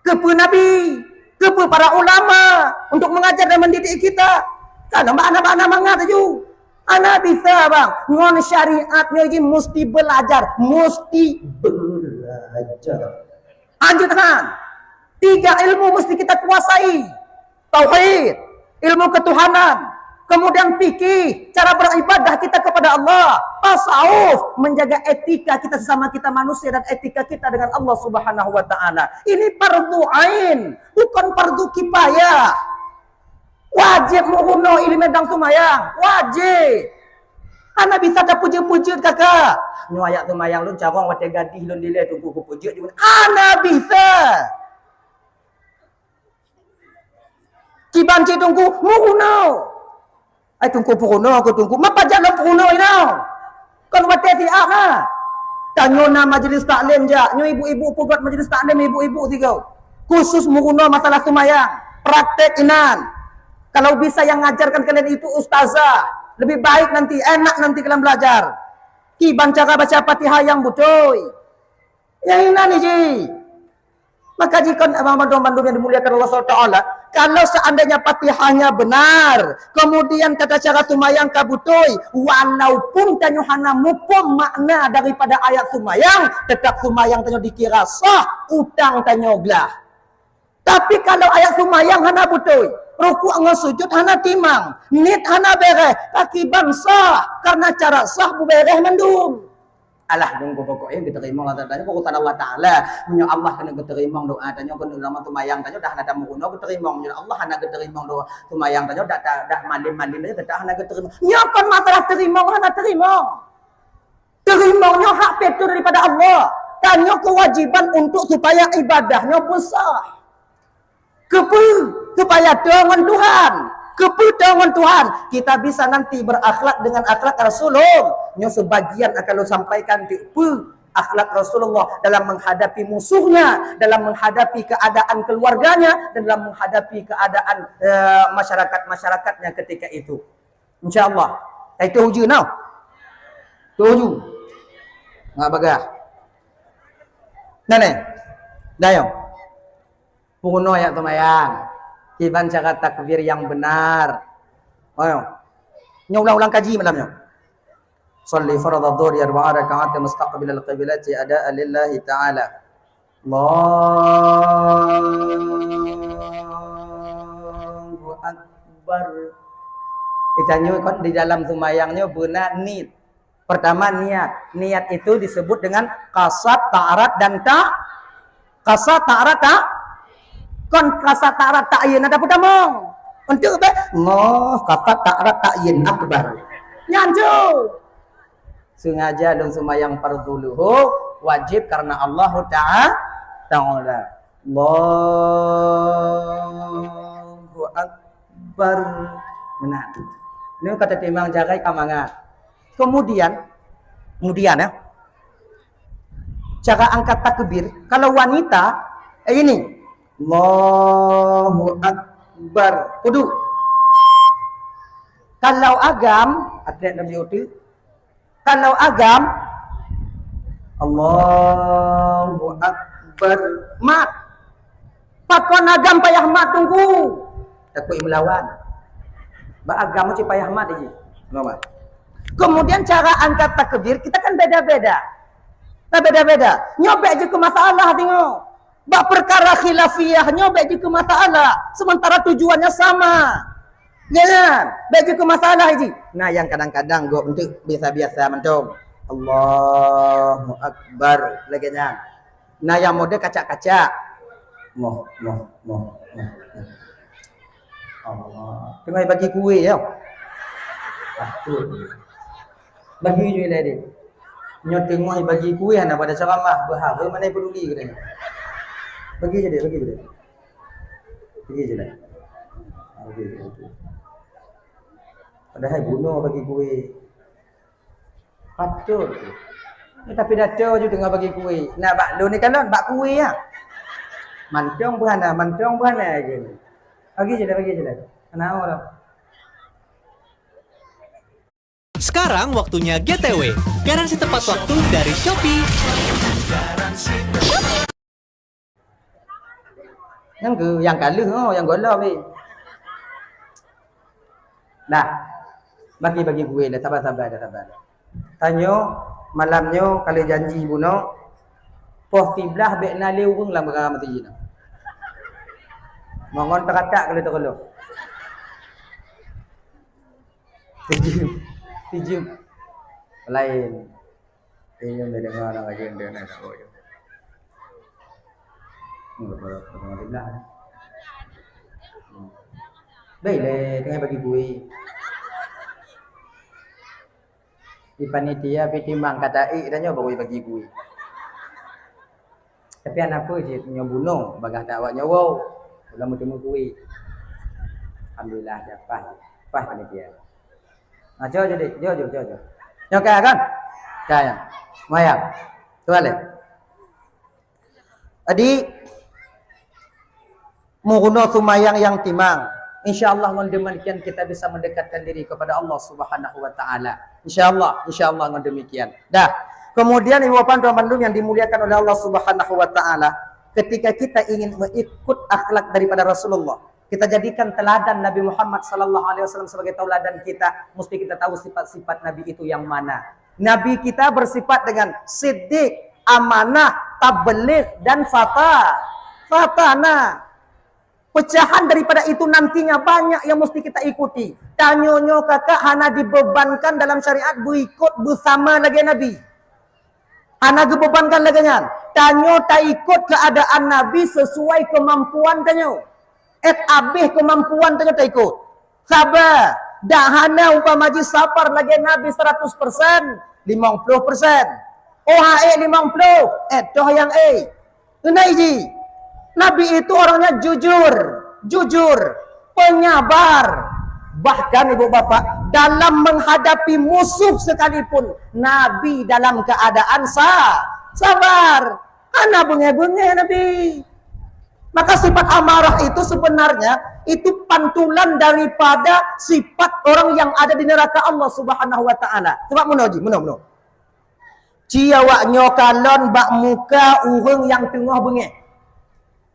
Keupeue Nabi? Keupeue para ulama untuk mengajar dan mendidik kita? Karena bak hana, bak hana mangat laju. Hana bisa, bang. Ngon syariat nyoe jih musti belajar, musti belajar. Lanjut, Han. Tiga ilmu mesti kita kuasai. Tauhid, ilmu ketuhanan, kemudian fikih, cara beribadah kita kepada Allah, tasawuf, menjaga etika kita sesama kita manusia dan etika kita dengan Allah Subhanahu wa taala. Ini fardu ain, bukan fardu kifayah. Wajib meurunoe ileumèe dang sumayang, wajib. Hana bisa tapeujeuet-peujeuet kaka. Nyoe ayat sumayang lôn carông watèe gadih lôn dilèe Teungku kupeujeuet jeuet. Hana bisa. Kiban cit Teungku meurunoe. Ai Teungku peurunoe keu Teungku. Ma pajan lôn peurunoe inoe? Kon watèe siat na. Tanyoe na majlis taklim jak. Nyoe ibu-ibu peugöt majlis taklim ibu-ibu sigoe. Khusus meurunoe masalah sumayang. Praktek inan. Kalau bisa yang ngajarkan kalian itu ustazah, lebih baik nanti, enak nanti kalian belajar. Kiban cara baca Fatihah yang beutôi. Nyang inan jih. Maka jikon abang bandum-bandum yang dimuliakan Allah subhanahu wa taala, kalau seandainya Fatihahnya benar, kemudian tata cara sumayang ka beutôi, walaupun tanyoe hana muphom makna daripada ayat sumayang, tetap sumayang tanyoe dikira sah, utang tanyoe glah. Tapi kalau ayat sumayang hana beutôi, rukuk ngon sujud hana timang, niet hana bèrèh, ka kiban sah, karena cara sah beubeureh mandum. Alah, Teungku, pokok eh geuteurimong lah tanyoe urusan Allah Taala. Meunyoe Allah keuneuk geuteurimong doa tanyoe, keuneuk nama sumayang tanyoe dah hana tameurunoe geuteurimong. Meunyoe Allah hana geuteurimong doa sumayang tanyoe, dak dak malém-malém tanyoe tetap hana geuteurimong. Nyoe kon masalah teurimong hana teurimong. Teurimong nyoe hak peuet daripada Allah. Tanyoe kewajiban untuk supaya ibadah nyoe beusah. Keupeue? Supaya toe ngon Tuhan. Keupeue toe ngon Tuhan? Kita bisa nanti berakhlak dengan akhlak Rasulullah. Nyoe sebagian akan lôn sampaikan keupeue akhlak Rasulullah dalam menghadapi musuhnya, dalam menghadapi keadaan keluarganya, dan dalam menghadapi keadaan, eh, masyarakat-masyarakatnya ketika itu. Insya Allah. Eh, itu uji now. Tuju. Nggak bagah. Nah, nih. Dayong. Peurunoe ayat sumayang. Kiban cara takbir yang benar. Ayo. Nyoe ulang-ulang kaji malam nyoe. Shalli fardhadh dhuhri arba'a raka'atin mustaqbilal qiblati adaan lillahi ta'ala. Allahu Akbar. Kita nyoe kan di dalam sumayang nyoe beuna niet. Pertama niat. Niat itu disebut dengan kasad, ta'arad dan ta kasad, ta'arad, ta kon kasad, ta'arad, ta'yin ada peutamong. Untuk be Allah kasad, ta'arad, ta'yin akbar. Nyan tu. Sengaja lôn sumayang fardhu luhur wajib karena Allahu ta'a-, taala. Allahu Akbar. Benar. Ini kata timang jagai ka mangat. Kemudian, kemudian ya, cara angkat takbir, kalau wanita, eh, ini. Allahu Akbar. Kudu. Kalau agam, atlet lebih otak. Kalau agam, Allahu Akbar, mat. Pakon agam payah mat, Teungku? Takut melawan. Bak agam cit payah mat jih. Nampak? Kemudian cara angkat takbir kita kan beda-beda. Nah, beda-beda. Nyoe bèk jeuet keu masalah singoh. Bak perkara khilafiyah nyoe bèk jeuet keu masalah, sementara tujuannya sama. Ya kan? Bèk jeuet keu masalah jih. Nah, nyang kadang-kadang gob enteuk biasa-biasa mantong. Allahu Akbar. Lagèe nyan. Nah, nyang model kacak-kacak. Moh, moh, moh, moh, moh. Allah. Teungoh bagi kueh, ya. Aduh. Bagi ju ilèe deh. Nyoe teungoh bagi kueh hana pada ceramah, beuhaba mana peduli katanya. Bagi je deh, bagi je deh. Bagi je deh. Bagi je deh. Padahai bunoe bagi kueh. Patut. Tapi dato ju teungoh bagi kueh. Nah, bak lôn ni kalon, bak kueh ya. Mantong beuhana, mantong beuhana je. Bagi je deh, bagi je deh. Kenapa? Sekarang waktunya G T W, garansi tepat waktu dari Shopee. Nyang keu, nyang ka lheueh, oh, nyang gohlom, eh. Dah. Bagi-bagi kueh dah, sabar-sabar dah, sabar. Tanyoe, malam nyoe, ka lheueh janji bunoe, poh siblaih bèk na lé ureueng lam rara meuseujid nyoe. Mongon teukatak ka lheueh teukeulok. Sijeuem. Sijeuem. Laén. Inong dah dengar orang lagi, dia nak tahu je. Hmm, betul, betul, betul. Baiklah, tengah bagi kuih. Di panitia, pi timang kata, "Eh, dah nyoe baru bagi kuih." Tapi hana peue cit, nyoe bunoe, bagaih that awak nyoe, wow. Udah meuteumé kueh. Alhamdulillah, dah pas. Pas panitia. Nah, jom, jom, jom, jom, jom, jom. Nyoe ka, kan? Ka, ya. Semayang. Tuan, eh. Jadi, meurunoe seumayang nyang timang. Insya Allah, ngon demikian kita bisa mendekatkan diri kepada Allah Subhanahu wa Ta'ala. Insya Allah, insya Allah, ngon demikian. Dah. Kemudian, ibu bapak tuan bandum yang dimuliakan oleh Allah Subhanahu wa Ta'ala, ketika kita ingin mengikut akhlak daripada Rasulullah, kita jadikan teladan Nabi Muhammad sallallahu alaihi wasallam sebagai tauladan kita, mesti kita tahu sifat-sifat Nabi itu yang mana. Nabi kita bersifat dengan siddiq, amanah, tabligh, dan fata-, fatana. Pecahan daripada itu nantinya banyak yang mesti kita ikuti. Tanyoe nyoe kakak hana dibebankan dalam syariat berikut bersama lagi Nabi. Hana geubebankan lagèe nyan. Tanyoe taikot keuadaan Nabi sesuai keumampuan tanyoe. Ét abéh keumampuan tanyoe taikot. Saba, dak hana umpama jih sabar lagèe Nabi seratus persen, limong ploh persen. Oh, ha ék limong ploh, ét toh nyang ék. Keuneuk jih, Nabi itu orangnya jujur, jujur, penyabar. Bahkan ibu bapak, dalam menghadapi musuh sekalipun, Nabi dalam keadaan sa-, sabar. Hana beungéh-beungéh Nabi. Maka sifat amarah itu sebenarnya itu pantulan daripada sifat orang yang ada di neraka Allah Subhanahu wa Ta'ala. Sebab meunoe jih, meunoe, meunoe. Ci awak nyoe kalon bak muka ureueng nyang teungoh beungéh.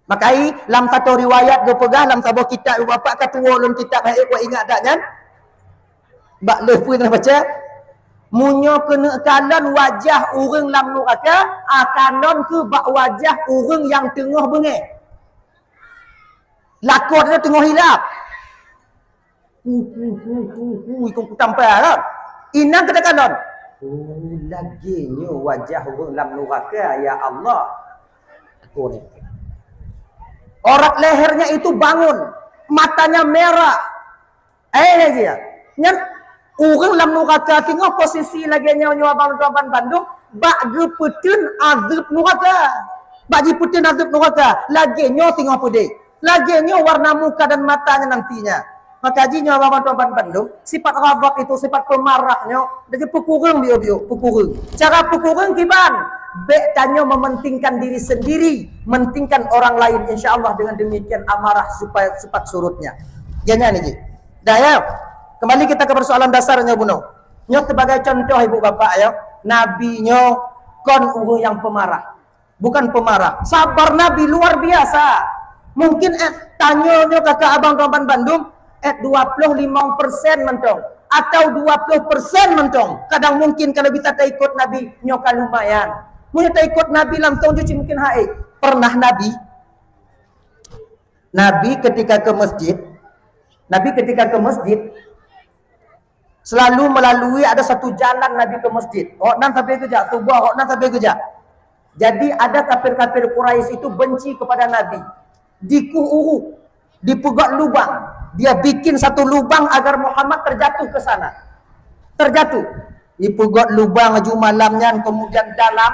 Makai lam saboh riwayat geupeugah lam saboh kitab, ibu bapak ka tuwoe lôn kitab, hai ék ingat dak nyan? Bak lheueh peue na baca? Meunyoe keuneuk kalon wajah ureueng lam nuraka, a kalon keuh bak wajah ureueng nyang teungoh beungéh. Lakoe teungoh hilap. Ku, ku, ku, ku, ku, ikong kutampa kan. Inong keuneuk kalon. Oh, lagèe nyoe wajah ureueng lam nuraka, ya Allah. Aku ni. Aurat lehernya itu bangun, matanya merah. Eh, ya, ya. Nyan ureueng lam nuraka singoh posisi lagèe nyoe, nyoe abang tuan bandum, bak geupeuteun azeueb nuraka. Bak jipeuteun azeueb nuraka, lagèe nyoe singoh peudeh. Lagèe nyoe warna muka dan matanya nantinya. Maka jih nyoe abang tuan bandum, sifat ghadab itu, sifat pemarah nyoe, dan peukureueng biôk-biôk, peukureueng. Cara peukureueng kiban, bèk tanyoe mementingkan diri sendiri, mentingkan orang lain. Insya Allah dengan demikian amarah supaya sifat surutnya. Jangan ni jih. Dah ya. Kembali kita ke persoalan dasar nyoe bunoe. Nyoe sebagai contoh ibu bapak ya, Nabi nyoe kon ureuëng yang pemarah. Bukan pemarah. Sabar Nabi luar biasa. Mungkin eh, tanyoe nyoe kakak abang tuan bandum, eh dua puluh lima persen mentong atau dua puluh persen mentong. Kadang mungkin kalau bisa taikut Nabi nyoe kan lumayan. Mungkin taikut Nabi langsung cuci mungkin hai. Pernah Nabi Nabi ketika ke masjid, Nabi ketika ke masjid selalu melalui ada satu jalan Nabi ke masjid. Hok nan sampai kejak, tubuh hok nan sampai kejak. Jadi ada kafir-kafir Quraisy itu benci kepada Nabi. Dikuh uruk, dipeugot lubang. Dia bikin satu lubang agar Muhammad terjatuh ke sana. Terjatuh. Dipeugot lubang aju malam nyan, kemudian dalam,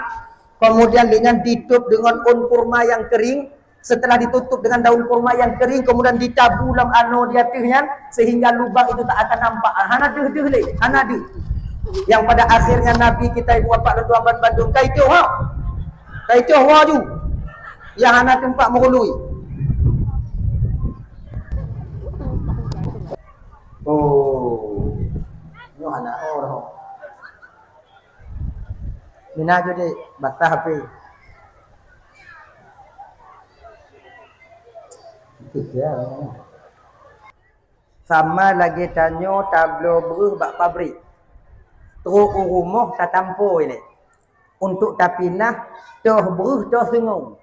kemudian dengan ditutup dengan daun kurma yang kering. Setelah ditutup dengan daun kurma yang kering, kemudian ditabu lam anoe di ateueh nyan, sehingga lubang itu tak akan nampak. Hana deuh-deuh lé, hana deuh. Yang pada akhirnya Nabi kita ibu bapak dan tuan bandum kaitoh ha. Kaitoh waju. Yang hana tempat meurului. Oh. Nyoe hana oh. Mina judek basah api. Sama lagée tanyoe tabloe breuh bak pabrik. Trok u rumoh tatampo ilée. Untuk tapinah toh breuh toh seungoe.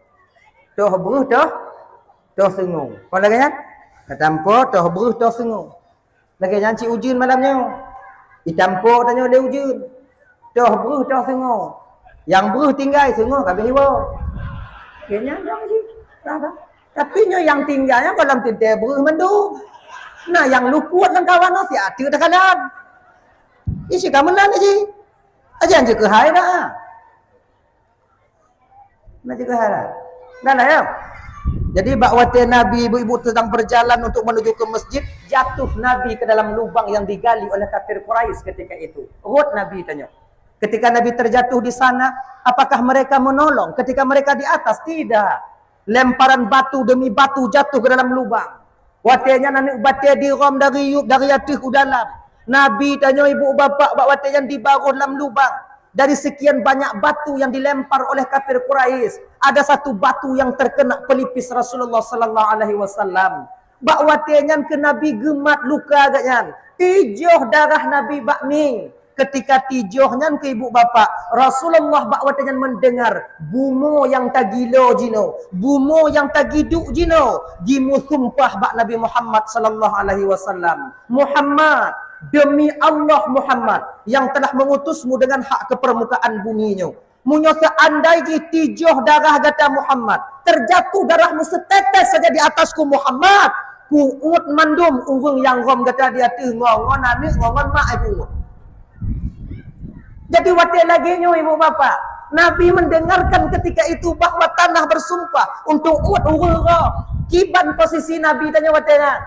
Toh breuh toh toh seungoe. Kon lagée nyan? Tatampo toh breuh toh seungoe. Lagée nyan cit ujeuen malam nyoe. Itampo tanyoe lé ujeuen. Toh breuh toh seungoe. Nyang breuh tinggai seungoe ka abéh iwoe. Lagée nyan dong cit. Tapi nyoe nyang tinggai nyan goh lom teuntée breuh mandum. Nah nyang luput lam kawan nyoe siat teuk takalan. Isi ka meunan cit. Ajan jeuet keuhai dah. Nah, jaga hara. Dah lah ya. Jadi bak watée Nabi ibu-ibu sedang berjalan untuk menuju ke masjid, jatuh Nabi ke dalam lubang yang digali oleh kafir Quraisy ketika itu. Rot Nabi tanyoe. Ketika Nabi terjatuh di sana, apakah mereka menolong ketika mereka di atas? Tidak. Lemparan batu demi batu jatuh ke dalam lubang. Watée nyan aneuëk batée dirhom dari yup dari ateueh u dalam. Nabi tanyoe ibu bapak bak watée nyan dibaroh lam lubang. Dari sekian banyak batu yang dilempar oleh kafir Quraisy, ada satu batu yang terkena pelipis Rasulullah sallallahu alaihi wasallam. Bak watée nyan keu Nabi geumat luka geuh nyan. Tijoh darah Nabi bak mieng. Ketika tijoh nyan keu ibu bapak, Rasulullah bak watée nyan mendengar bumoe nyang tagilo jinoe, bumoe nyang tagiduek jinoe, jimusumpah bak Nabi Muhammad sallallahu alaihi wasallam. Muhammad, demi Allah Muhammad yang telah mengutusmu dengan hak ke permukaan bumi nyoe. Meunyoe seandai jih tijoh darah gata Muhammad, terjatuh darahmu setetes saja di atasku Muhammad, kuuet mandum ureuëng nyang rhom gata di ateueh ngon, ngon aneuëk, ngon, ngon mak ibu. Jadi watée lagée nyoe ibu bapak, Nabi mendengarkan ketika itu bahwa tanah bersumpah untuk uet ureuëng rhom. Kiban posisi Nabi tanyoe watée nyan.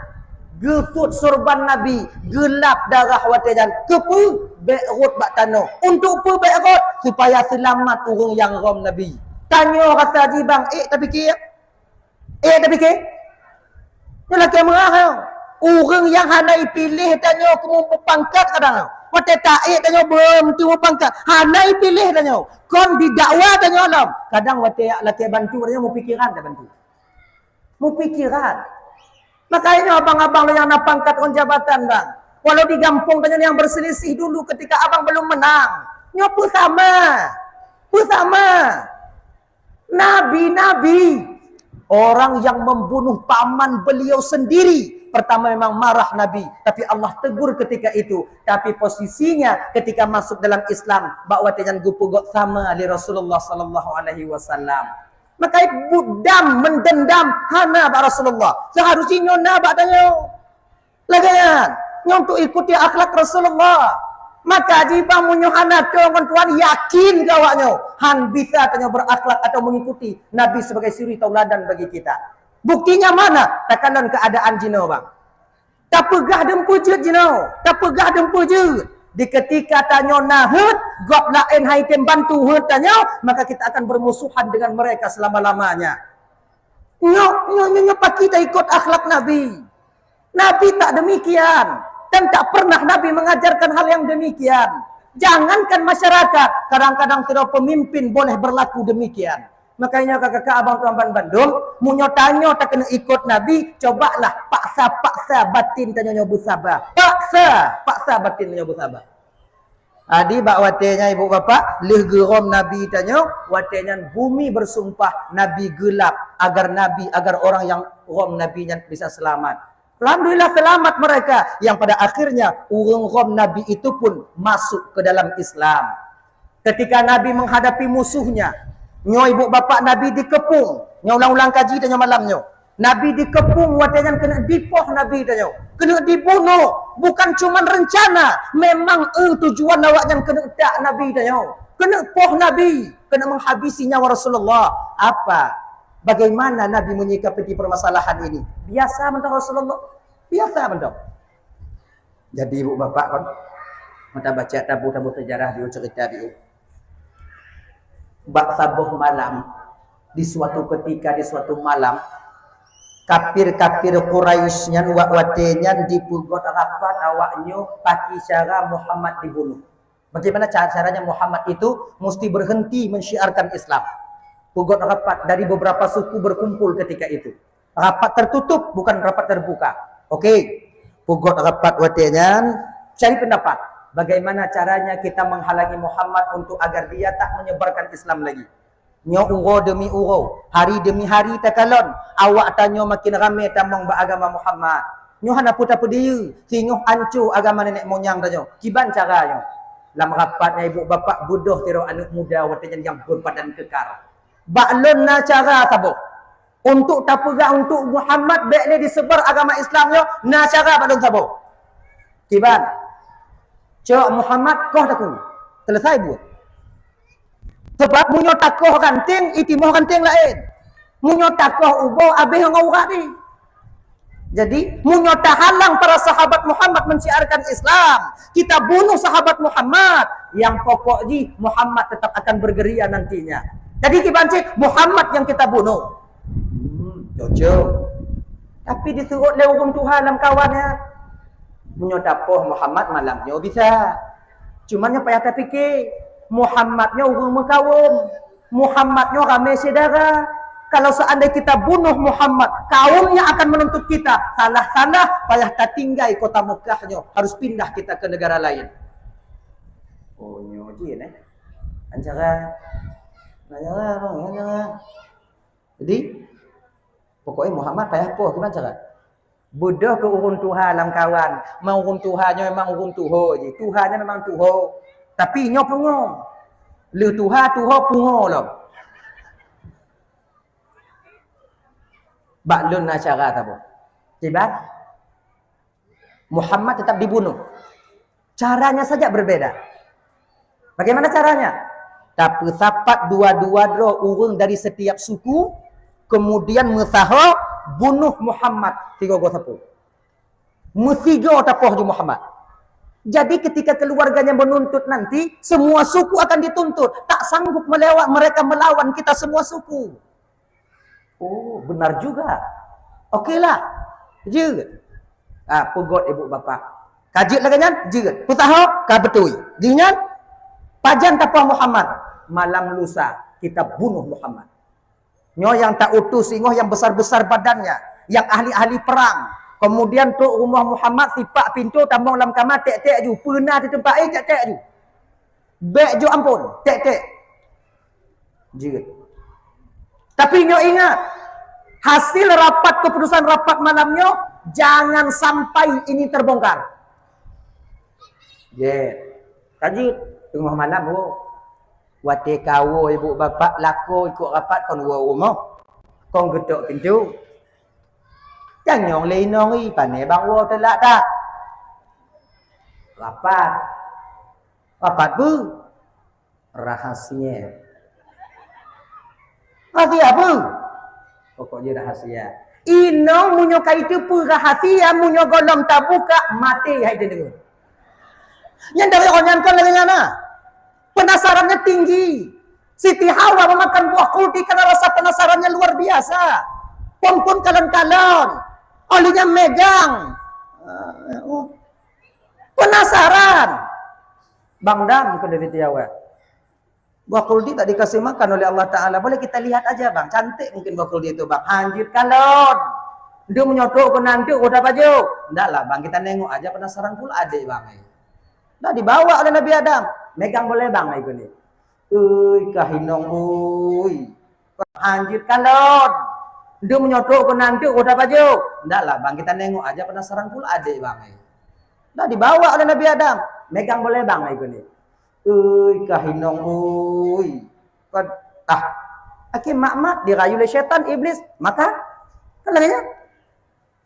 Geusut sorban Nabi, geulap darah watée nyan. Keupeue? Bék rot bak tanoh. Untuk peue bék rot? Supaya seulamat ureuëng nyang rhom Nabi. Tanyoe rasa jibang, ék tapike? Ék tapike? Nyoe lakée meurah nyoe. Ureuëng nyang hana ipiléh tanyoe keu meupangkat kadang nyoe. Watée taék tanyoe beumeuteumeupangkat, hana ipiléh tanyoe. Kon didakwa tanyoe lom. Kadang watée lakée bantu tanyoe meupikiran tabantu. Meupikiran. Makajih nyoe abang-abang nyang na pangkat ngon jabatan bang. Walau di gampông tanyoe nyang berselisih dulu ketika abang belum menang. Nyoe peue sama? Peue sama? Nabi-nabi, orang yang membunuh paman beliau sendiri, pertama memang marah Nabi, tapi Allah tegur ketika itu. Tapi posisinya ketika masuk dalam Islam, bak watée nyan geupeugot sama lé Rasulullah sallallahu alaihi wasallam. Maka budam mendendam hana bak Rasulullah. Seharusnya nyoe na bak tanyoe. Lagée nyan, nyoe untuk ikuti akhlak Rasulullah. Maka jibang meunyoe hana toe ngon tuan yakin keu awak nyoe, han bisa tanyoe berakhlak atau mengikuti Nabi sebagai suri tauladan bagi kita. Buktinya mana? Takalon keadaan jinoe bang. Tapeugah deumpeue jeuet jinoe, tapeugah deumpeue jeuet. Di ketika tanyoe na heuet, gob laén hai tem bantu heuet tanyoe, maka kita akan bermusuhan dengan mereka selama-lamanya. Nyoe, nyoe, nyoe, nyoe paki taikot akhlak Nabi. Nabi tak demikian. Dan tak pernah Nabi mengajarkan hal yang demikian. Jangankan masyarakat, kadang-kadang sidroe pemimpin boleh berlaku demikian. Makanya kakak-kakak, abang tuan bandum, meunyoe tanyoe takeuneuk ikot Nabi, cobalah paksa-paksa batin tanyoe nyoe beusaba. Paksa, paksa batin tanyoe beusaba. Jadi bak watée nyan ibu bapak, lheueh geurom Nabi tanyoe, watée nyan bumi bersumpah Nabi geulap, agar Nabi, agar orang yang rom Nabi nyan bisa selamat. Alhamdulillah, selamat mereka yang pada akhirnya ureuëng rom Nabi itu pun masuk ke dalam Islam. Ketika Nabi menghadapi musuhnya, nyoe ibu bapak, Nabi dikepung. Nyoe ulang-ulang kaji tanyoe malam nyoe. Nabi dikepung, watée nyan keuneuk dipoh Nabi tanyoe. Keuneuk dibunuh. Bukan cuma rencana, memang eh tujuan awak nyan keuneuk tak Nabi tanyoe. Keuneuk poh Nabi, keuneuk menghabisi nyawa Rasulullah. Apa? Bagaimana Nabi menyikapi permasalahan ini? Biasa mantong Rasulullah. Biasa mantong. Jadi ibu bapak kan, mata baca tabu-tabu sejarah di cerita di bak saboh malam, di suatu ketika, di suatu malam, kafir-kafir Quraisy nyan wak watée nyan dipeugot rapat awak nyoe paki cara Muhammad dibunuh. Bagaimana ca-, caranya Muhammad itu mesti berhenti mensyiarkan Islam? Peugot rapat dari beberapa suku berkumpul ketika itu. Rapat tertutup, bukan rapat terbuka. Oke. Peugot rapat watée nyan, cari pendapat. Bagaimana caranya kita menghalangi Muhammad untuk agar dia tak menyebarkan Islam lagi? Nyoe uroe demi uroe, hari demi hari takalon, awak tanyoe makin ramé tamong bak agama Muhammad. Nyoe hana peue tapeudiyeu, singoh anco agama nenek moyang tanyoe. Kiban cara nyoe? Lam rapat nyan ibu bapak beudôh sidroe aneuëk muda watée nyan nyang berbadan kekar. Bak lôn na cara saboh. Untuk tapeugah untuk Muhammad bék lé disebar agama Islam nyoe, na cara bak lôn saboh. Kiban. Cok Muhammad koh takue. Selesai buet. Sebab meunyoe takoh ranting, itimoh ranting laén. Meunyoe takoh ubô, abéh ngon urat jih. Jadi, meunyoe tahalang para sahabat Muhammad mensyiarkan Islam, kita bunuh sahabat Muhammad, yang pokok jih Muhammad tetap akan bergerilya nantinya. Jadi, kiban cit Muhammad yang kita bunuh. Hmm, cocok. Tapi diseuôt lé ureuëng tuha lam kawan nyan, meunyoe tapoh Muhammad malam nyoe bisa. Cuma nyoe payah tapike, Muhammad nyoe ureuëng meukawöm, Muhammad nyoe ramé syedara. Kalau seandai kita bunuh Muhammad, kaumnya akan menuntut kita. Salah-salah payah tatinggai kota Mekah nyoe, harus pindah kita ke negara lain. Oh, nyoe jih, eh. Ancara, ancara, ancara. Jadi, pokoknya Muhammad payah poh, gimana cara? Beudôh keu ureuëng tuha lam kawan. Memang ureuëng tuha nyoe memang ureuëng tuho jih. Tuha nyoe memang tuho. Tapi nyoe pungo. Lheueh tuha, tuho, pungo lom. Bak lôn na cara saboh. Kiban? Muhammad tetap dibunuh. Caranya saja berbeda. Bagaimana caranya? Tapeusapat dua-dua droe ureuëng dari setiap suku, kemudian meusaho bunuh Muhammad sigoe-goe sapo. Meusigoe tapoh ju Muhammad. Jadi ketika keluarganya menuntut nanti, semua suku akan dituntut. Tak sanggup melewat mereka melawan kita semua suku. Oh, benar juga. Okelah. Jeuet. Ah, peugot ibu bapa. Ka jeuet lagée nyan, jeuet. Peusaho, ka beutôi. Jih nyan, pajan tapoh Muhammad. Malam lusa, kita bunuh Muhammad. Nyoe nyang ta utus singoh nyang besar-besar badannya, nyang ahli-ahli perang. Kemudian trok rumoh Muhammad, sipak pintoe, tamong lam kama, tek-tek ju. Peuna di teumpat, eh, tek-tek ju. Bék jok ampon, tek-tek. Jeuet. Tapi nyoe ingat, hasil rapat, keputusan rapat malam nyoe, jangan sampai ini terbongkar. Jeuet. Ka jeuet, teungoh malam, oh. Watée kawoe ibu bapak lakoe ikot rapat kon woe rumoh. Kon geutok pintoe. Tanyong lé inong, "Ih, pané bang woe teulak that?" Rapat. Rapat peue? Rahasia. Rahasia peue? Pokok jih rahasia. Inong meunyoe ka iteupeue rahasia, meunyoe gohlom tabuka, maté hai teudeungoe. Nyan dari awak nyan kon lagée nyan na. Penasarannya tinggi. Siti Hawa memakan buah kuldi karena rasa penasarannya luar biasa. Pom-pom kalon-kalon. Olehnya megang. Ah, oh. Penasaran. Bang Dam, keu dari Tiawa. Buah kuldi tak dikasih makan oleh Allah Ta'ala. Boleh kita lihat aja, Bang. Cantik mungkin buah kuldi itu, Bang. Hanjit kalon. Dia menyotok ke nanti, udah baju. Ndak lah, Bang. Kita nengok aja, penasaran pula adik, Bang. Dah dibawa oleh Nabi Adam. Megang boleh, Bang, ikut ni. Ui, kah inong, ui. Hanjit kalon. Dia menyotok ke nanti, udah baju. Ndak lah, Bang. Kita nengok aja, penasaran pula adik, Bang. Dah dibawa oleh Nabi Adam. Megang boleh, Bang, ikut ni. Ui, kah inong, ui. Kan, ah, aki mak-mak dirayu lé syaitan, iblis. Maka, kan lagèe nyan.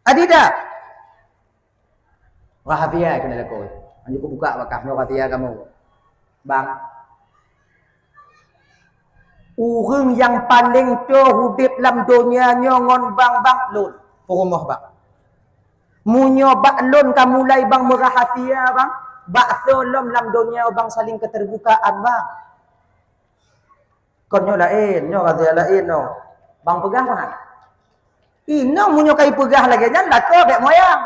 Adida. Rahasia keuneuk lakoe. Hana kubuka bakah nyoe rahasia kamoe. Bang. Ureueng nyang paleng toe udép lam donya nyoe ngon bang, bang lôn. Peurumoh bang. Meunyoe bak lôn ka mulai bang meurahasia bang, bak soe lom lam donya bang saling keterbukaan bang. Kon nyoe laén, nyoe rahasia laén nyoe. Bang peugah bang. Inoe meunyoe kai peugah lagèe nyan, lakoe bèk moyang.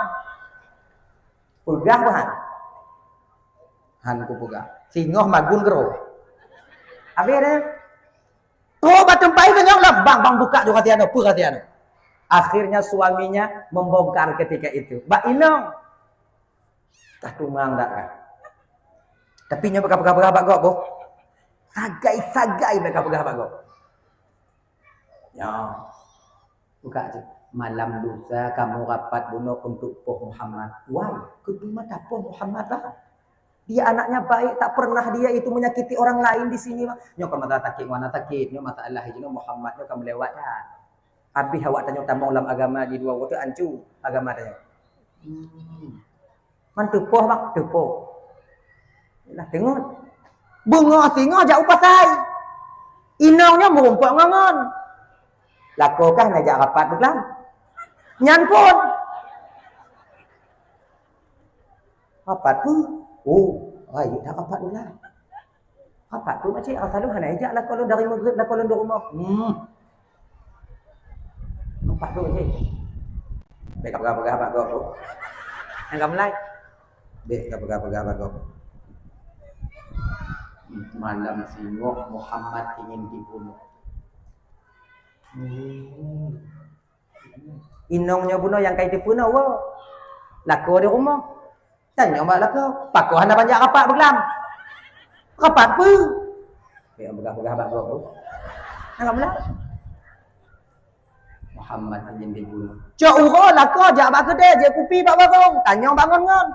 Peugah bang. Han kupeugah. Singoh magun keudroe. Habéh deh. Trok bak teumpat itu nyang lam, bang, bang buka ju rahasia nyoe, peue rahasia nyoe. Akhirnya suaminya membongkar ketika itu. Bak inong. Tah tumang dak kan. Tapi nyoe bak peugah-peugah bak gob boh. Sagai-sagai bak peugah bak gob. Ya. Buka je. Malam lusa kamoe rapat bunoe untuk poh Muhammad. Wai, keupeue mata poh Muhammad lah. Dia anaknya baik, tak pernah dia itu menyakiti orang lain di sini, Bang. Nyoe ka mata sakét, nyoe mata sakét, nyoe masalah jinoe Muhammad nyoe ka meulewat dah. Habéh awak tanyoe tamong lam agama di dua wote ancu agama tanyoe. Hmm. Man teupoh, Bang, teupoh. Lah teungoh. Beungoh singoh jak u pasai. Inong nyoe meurumpok ngon ngon. Lakoe kah na jak rapat beuklam. Nyan pun. Rapat peue? Oh, rayeuk that rapat ulang. Rapat peue makcik? Asai lôn hana ijak lakoe lôn dari Maghrib, lakoe lôn di rumoh. Hmm. Rapat peue makcik? Bèk ka peugah-peugah bak gob. Nyang ka mulai. Bèk ka peugah-peugah bak gob. Malam singoh Muhammad ingin dibunuh. Hmm. Inong nyoe bunoe nyang kai teupeunoh woe. Lakoe di rumoh. Tanyong bak lakoe, "Pakon hana banjak rapat beuklam?" "Rapat peue?" Bèk peugah-peugah bak gob. Hana meulah. Muhammad ingin dibunuh. Cok uroe lakoe jak bak keudè, jép kupi bak warong. Tanyong bak ngon-ngon.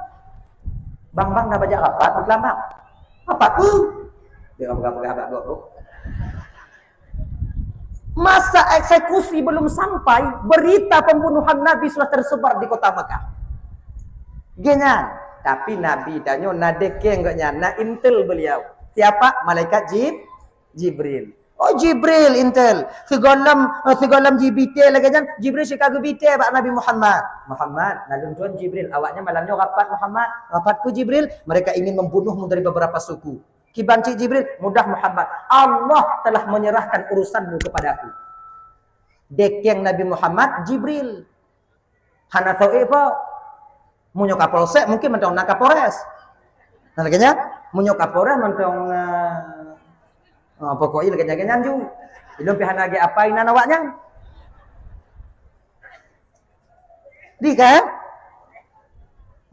"Bang, bang, hana banjak rapat beuklam, bang?" "Rapat peue?" Bèk peugah-peugah bak gob. Masa eksekusi belum sampai, berita pembunuhan Nabi sudah tersebar di kota Mekah. Geuh nyan, tapi Nabi tanyoe na dekeng geuh nyan, na intel beliau. Siapa? Malaikat Jib-, Jibril. Oh, Jibril intel. Sigohlom, eh, sigohlom jibite lagèe nyan, Jibril sika geubite bak Nabi Muhammad. "Muhammad, na lôn tuan Jibril, awaknyan malam nyoe rapat Muhammad." "Rapat peue Jibril?" "Mereka ingin membunuhmu dari beberapa suku." "Kiban cit Jibril?" "Mudah Muhammad, Allah telah menyerahkan urusanmu kepadaku." Dekeng Nabi Muhammad Jibril. Hana soe po. Meunyoe Kapolsek mungkin mantong na Kapolres. Nah, lagèe nyan, meunyoe Kapolres mantong, eh, eh, pokoknya lagèe nyan, lagèe nyan ju. Ilôn pih hana lagèe apa inan awaknyan. Di kan?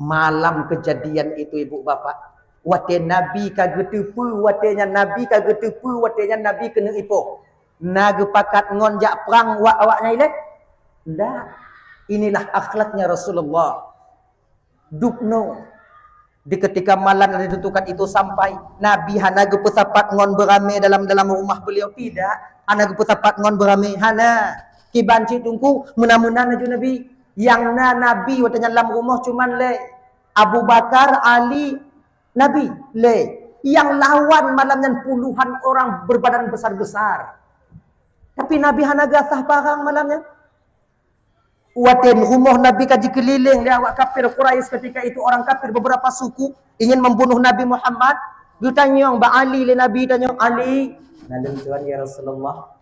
Malam kejadian itu, ibu bapak, watèe Nabi ka geuteupeue, watèe nyan Nabi ka geuteupeue, watèe nyan Nabi keuneuk ipoh. Na geupakat ngon jak prang wak awaknyan ilèe? Ndak. Inilah akhlaknya Rasulullah. Dubnoe. Di ketika malam yang ditentukan itu sampai, Nabi hana geupeusapat ngon beuramé dalam, dalam rumah beliau, tidak. Hana geupeusapat ngon beuramé, hana. Kiban cit teungku, meunan-meunan laju Nabi. Nyang na Nabi watèe nyan lam rumoh cuman lé Abu Bakar, Ali, Nabi, lé. Nyang lawan malam nyan puluhan orang berbadan besar-besar. Tapi Nabi hana geuasah parang malam nyan. Watèe rumoh Nabi ka jikeulileng lé awak kafir Quraisy ketika itu, orang kafir beberapa suku ingin membunuh Nabi Muhammad. Geutanyong bak Ali lé Nabi, tanyong, "Ali, na lôn tuan ya Rasulullah."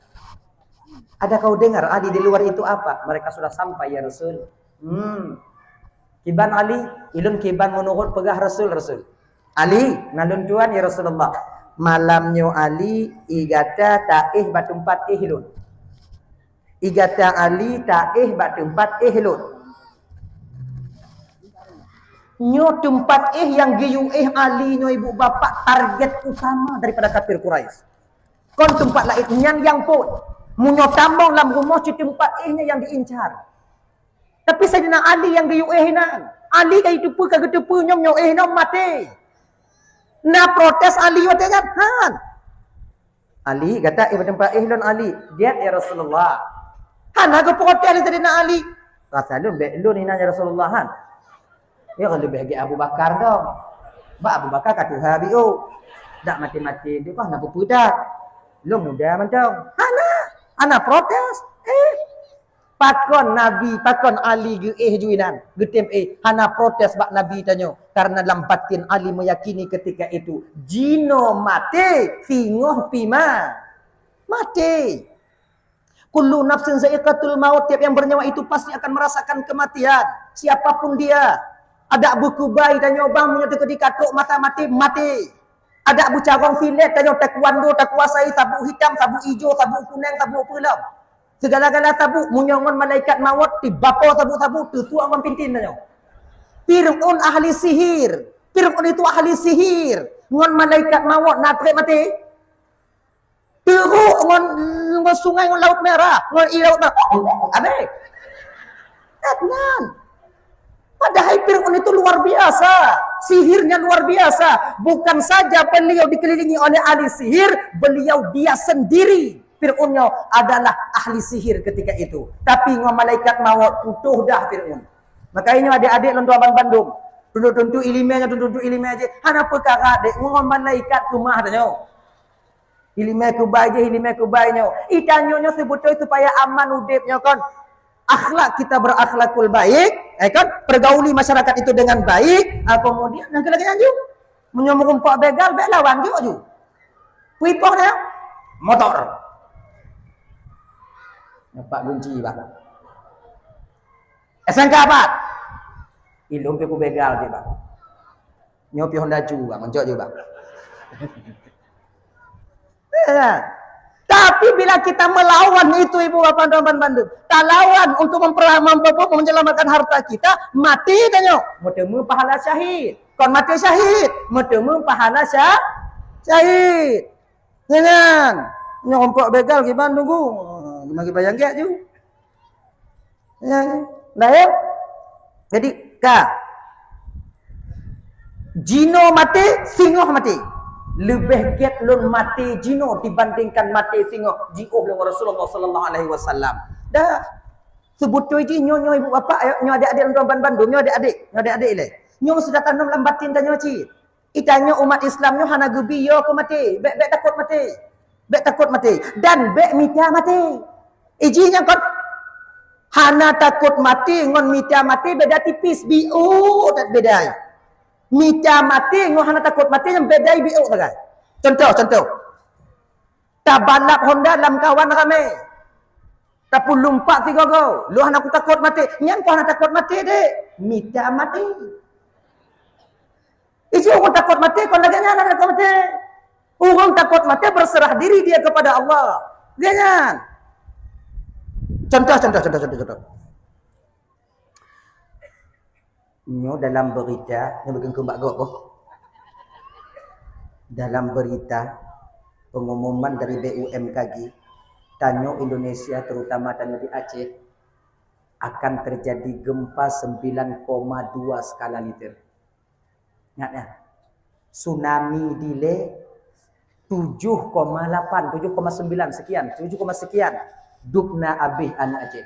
"Ada kau dengar, Ali, di luar itu apa?" "Mereka sudah sampai ya Rasul." Hmm. Kiban Ali, ilôn kiban meunurot peugah Rasul, Rasul. Ali, na lôn tuan ya Rasulullah. Malam nyoe Ali, i gata taéh bak teumpat éh lôn. I gata Ali taéh bak teumpat éh lôn. Nyoe teumpat éh nyang geuyue éh Ali nyoe ibu bapak target utama daripada kafir Quraisy. Kon teumpat laén nyan nyang phon. Meunyoe tamong lam rumoh cit teumpat éh nyan nyang diincar. Tapi Saidina Ali nyang geuyue éh inan. Ali ka jiteupeue ka geuteupeue nyoe nyoe éh nyoe maté. Na protes Ali watée nyan? Han. Ali, gata éh bak teumpat éh lôn Ali. Diet ya Rasulullah. Hana geuprotes lé Saidina Ali. Rasa lôn bék lôn inan ya Rasulullah han. Ya kan leubeh gét Abu Bakar dong. Bak Abu Bakar ka tuha biôh. Dak maté-maté dia bah na peupeudak. Lôn muda mantong. Hana, hana protes. Eh, Pakon Nabi, pakon Ali geuéh ju inan, geutem éh, hana protes bak Nabi tanyoe, karena lam batin Ali meyakini ketika itu, jinoe maté, singoh pih ma-, maté. Kullu nafsin za'iqatul maut, tiap yang bernyawa itu pasti akan merasakan kematian. Siapapun dia, adak beukubai tanyoe bang meunyoe teukeudi katrok masa maté, maté. Adak beucarông silet tanyoe taekwondo takuasai, sabuk hitam, sabuk ijo, sabuk kuneng, sabuk peulom. Segala-gala sabuk, meunyoe ngon malaikat mawöt, tibapo sabuk-sabuk, teusuak ngon pintin tanyoe. Fir'aun ahli sihir. Fir'aun itu ahli sihir. Ngon malaikat mawöt na trép maté. Teurok ngon, ngon sungai ngon Laut Merah, ngon i Laut Merah. Habis. Kan? Padahal Fir'aun itu luar biasa, sihirnya luar biasa. Bukan saja beliau dikelilingi oleh ahli sihir, beliau dia sendiri Fir'aun nyoe adalah ahli sihir ketika itu. Tapi ngon malaikat mawöt putôh dah Fir'aun. Makanya nyoe adik-adik lôn tuan bandum, tuntut-tuntut iéleumé nyoe, tuntut-tuntut iéleumé jih. Hana peukara dek ngon malaikat keumah tanyoe. Iéleumé kubai jih, iéleumé kubai nyoe. Itanyoe nyoe seubeutôi supaya aman udép nyoe kon. Akhlak kita berakhlakul baik, eh kan? Pergauli masyarakat itu dengan baik, ah, kemudian nyang keu lagèe nyan ju. Meunyoe meurumpok begal, bèk lawan ju, ju. Kuipoh dah. Motor. Nyoe pat gunci bah. S M K pat. Ilôn pih kubegal jih bah. Nyoe pih Honda ju bah, mencok ju bah. Ya. Tapi bila kita melawan itu ibu bapak teman bandum, talawan untuk memper-, memper-, menyelamatkan harta kita, mati tanyoe. Meuteumé pahala syahid. Kon mati syahid, meuteumé pahala sya-, syahid. Nyan, nyan. Nyoe umpok begal kiban tunggu. Mari bayang gèt ju. Ya, ya. Dah ya? Jadi, ka. Jinoe maté, singoh maté. Leubeh gèt lôn maté jinoe dibandingkan maté singoh, jiôh lé Rasulullah sallallahu alaihi wasallam. Dah. Seubeutôi jih nyoe, nyoe ibu bapak, nyoe adik-adik lôn ban bandum, nyoe adik-adik, nyoe adik-adik lé. Nyoe sudah tanom lam batin tanyoe cit. Itanyoe umat Islam nyoe hana geubi yo keu maté. Bèk, bèk takot maté. Bèk takot maté. Dan bèk mita maté. Iji nyang kon hana takot maté ngon mita maté beda tipis, biôh that beda. Mita maté ngon hana takot maté nyang beda biôh sagai. Contoh, contoh. Tabalap Honda lam kawan ramé. Tapulumpak sigogo. Lôn hana kutakot maté. Nyan kon hana takot maté dek. Mita maté. Iji ureueng takot maté, kon lagèe nyan hana takot maté. Ureueng takot maté berserah diri dia kepada Allah. Lagèe nyan. Contoh, contoh, contoh, contoh, contoh. Nyoe dalam berita, nyoe beugeukheun bak gob boh. Dalam berita, pengumuman dari B U M K G, tanyoe Indonesia, terutama tanyoe di Aceh, akan terjadi gempa sembilan koma dua skala Richter. Ingat ya, tsunami dilée tujuh koma lapan, tujuh koma sembilan sekian, tujuh koma sekian. Dubna abéh aneuk Aceh.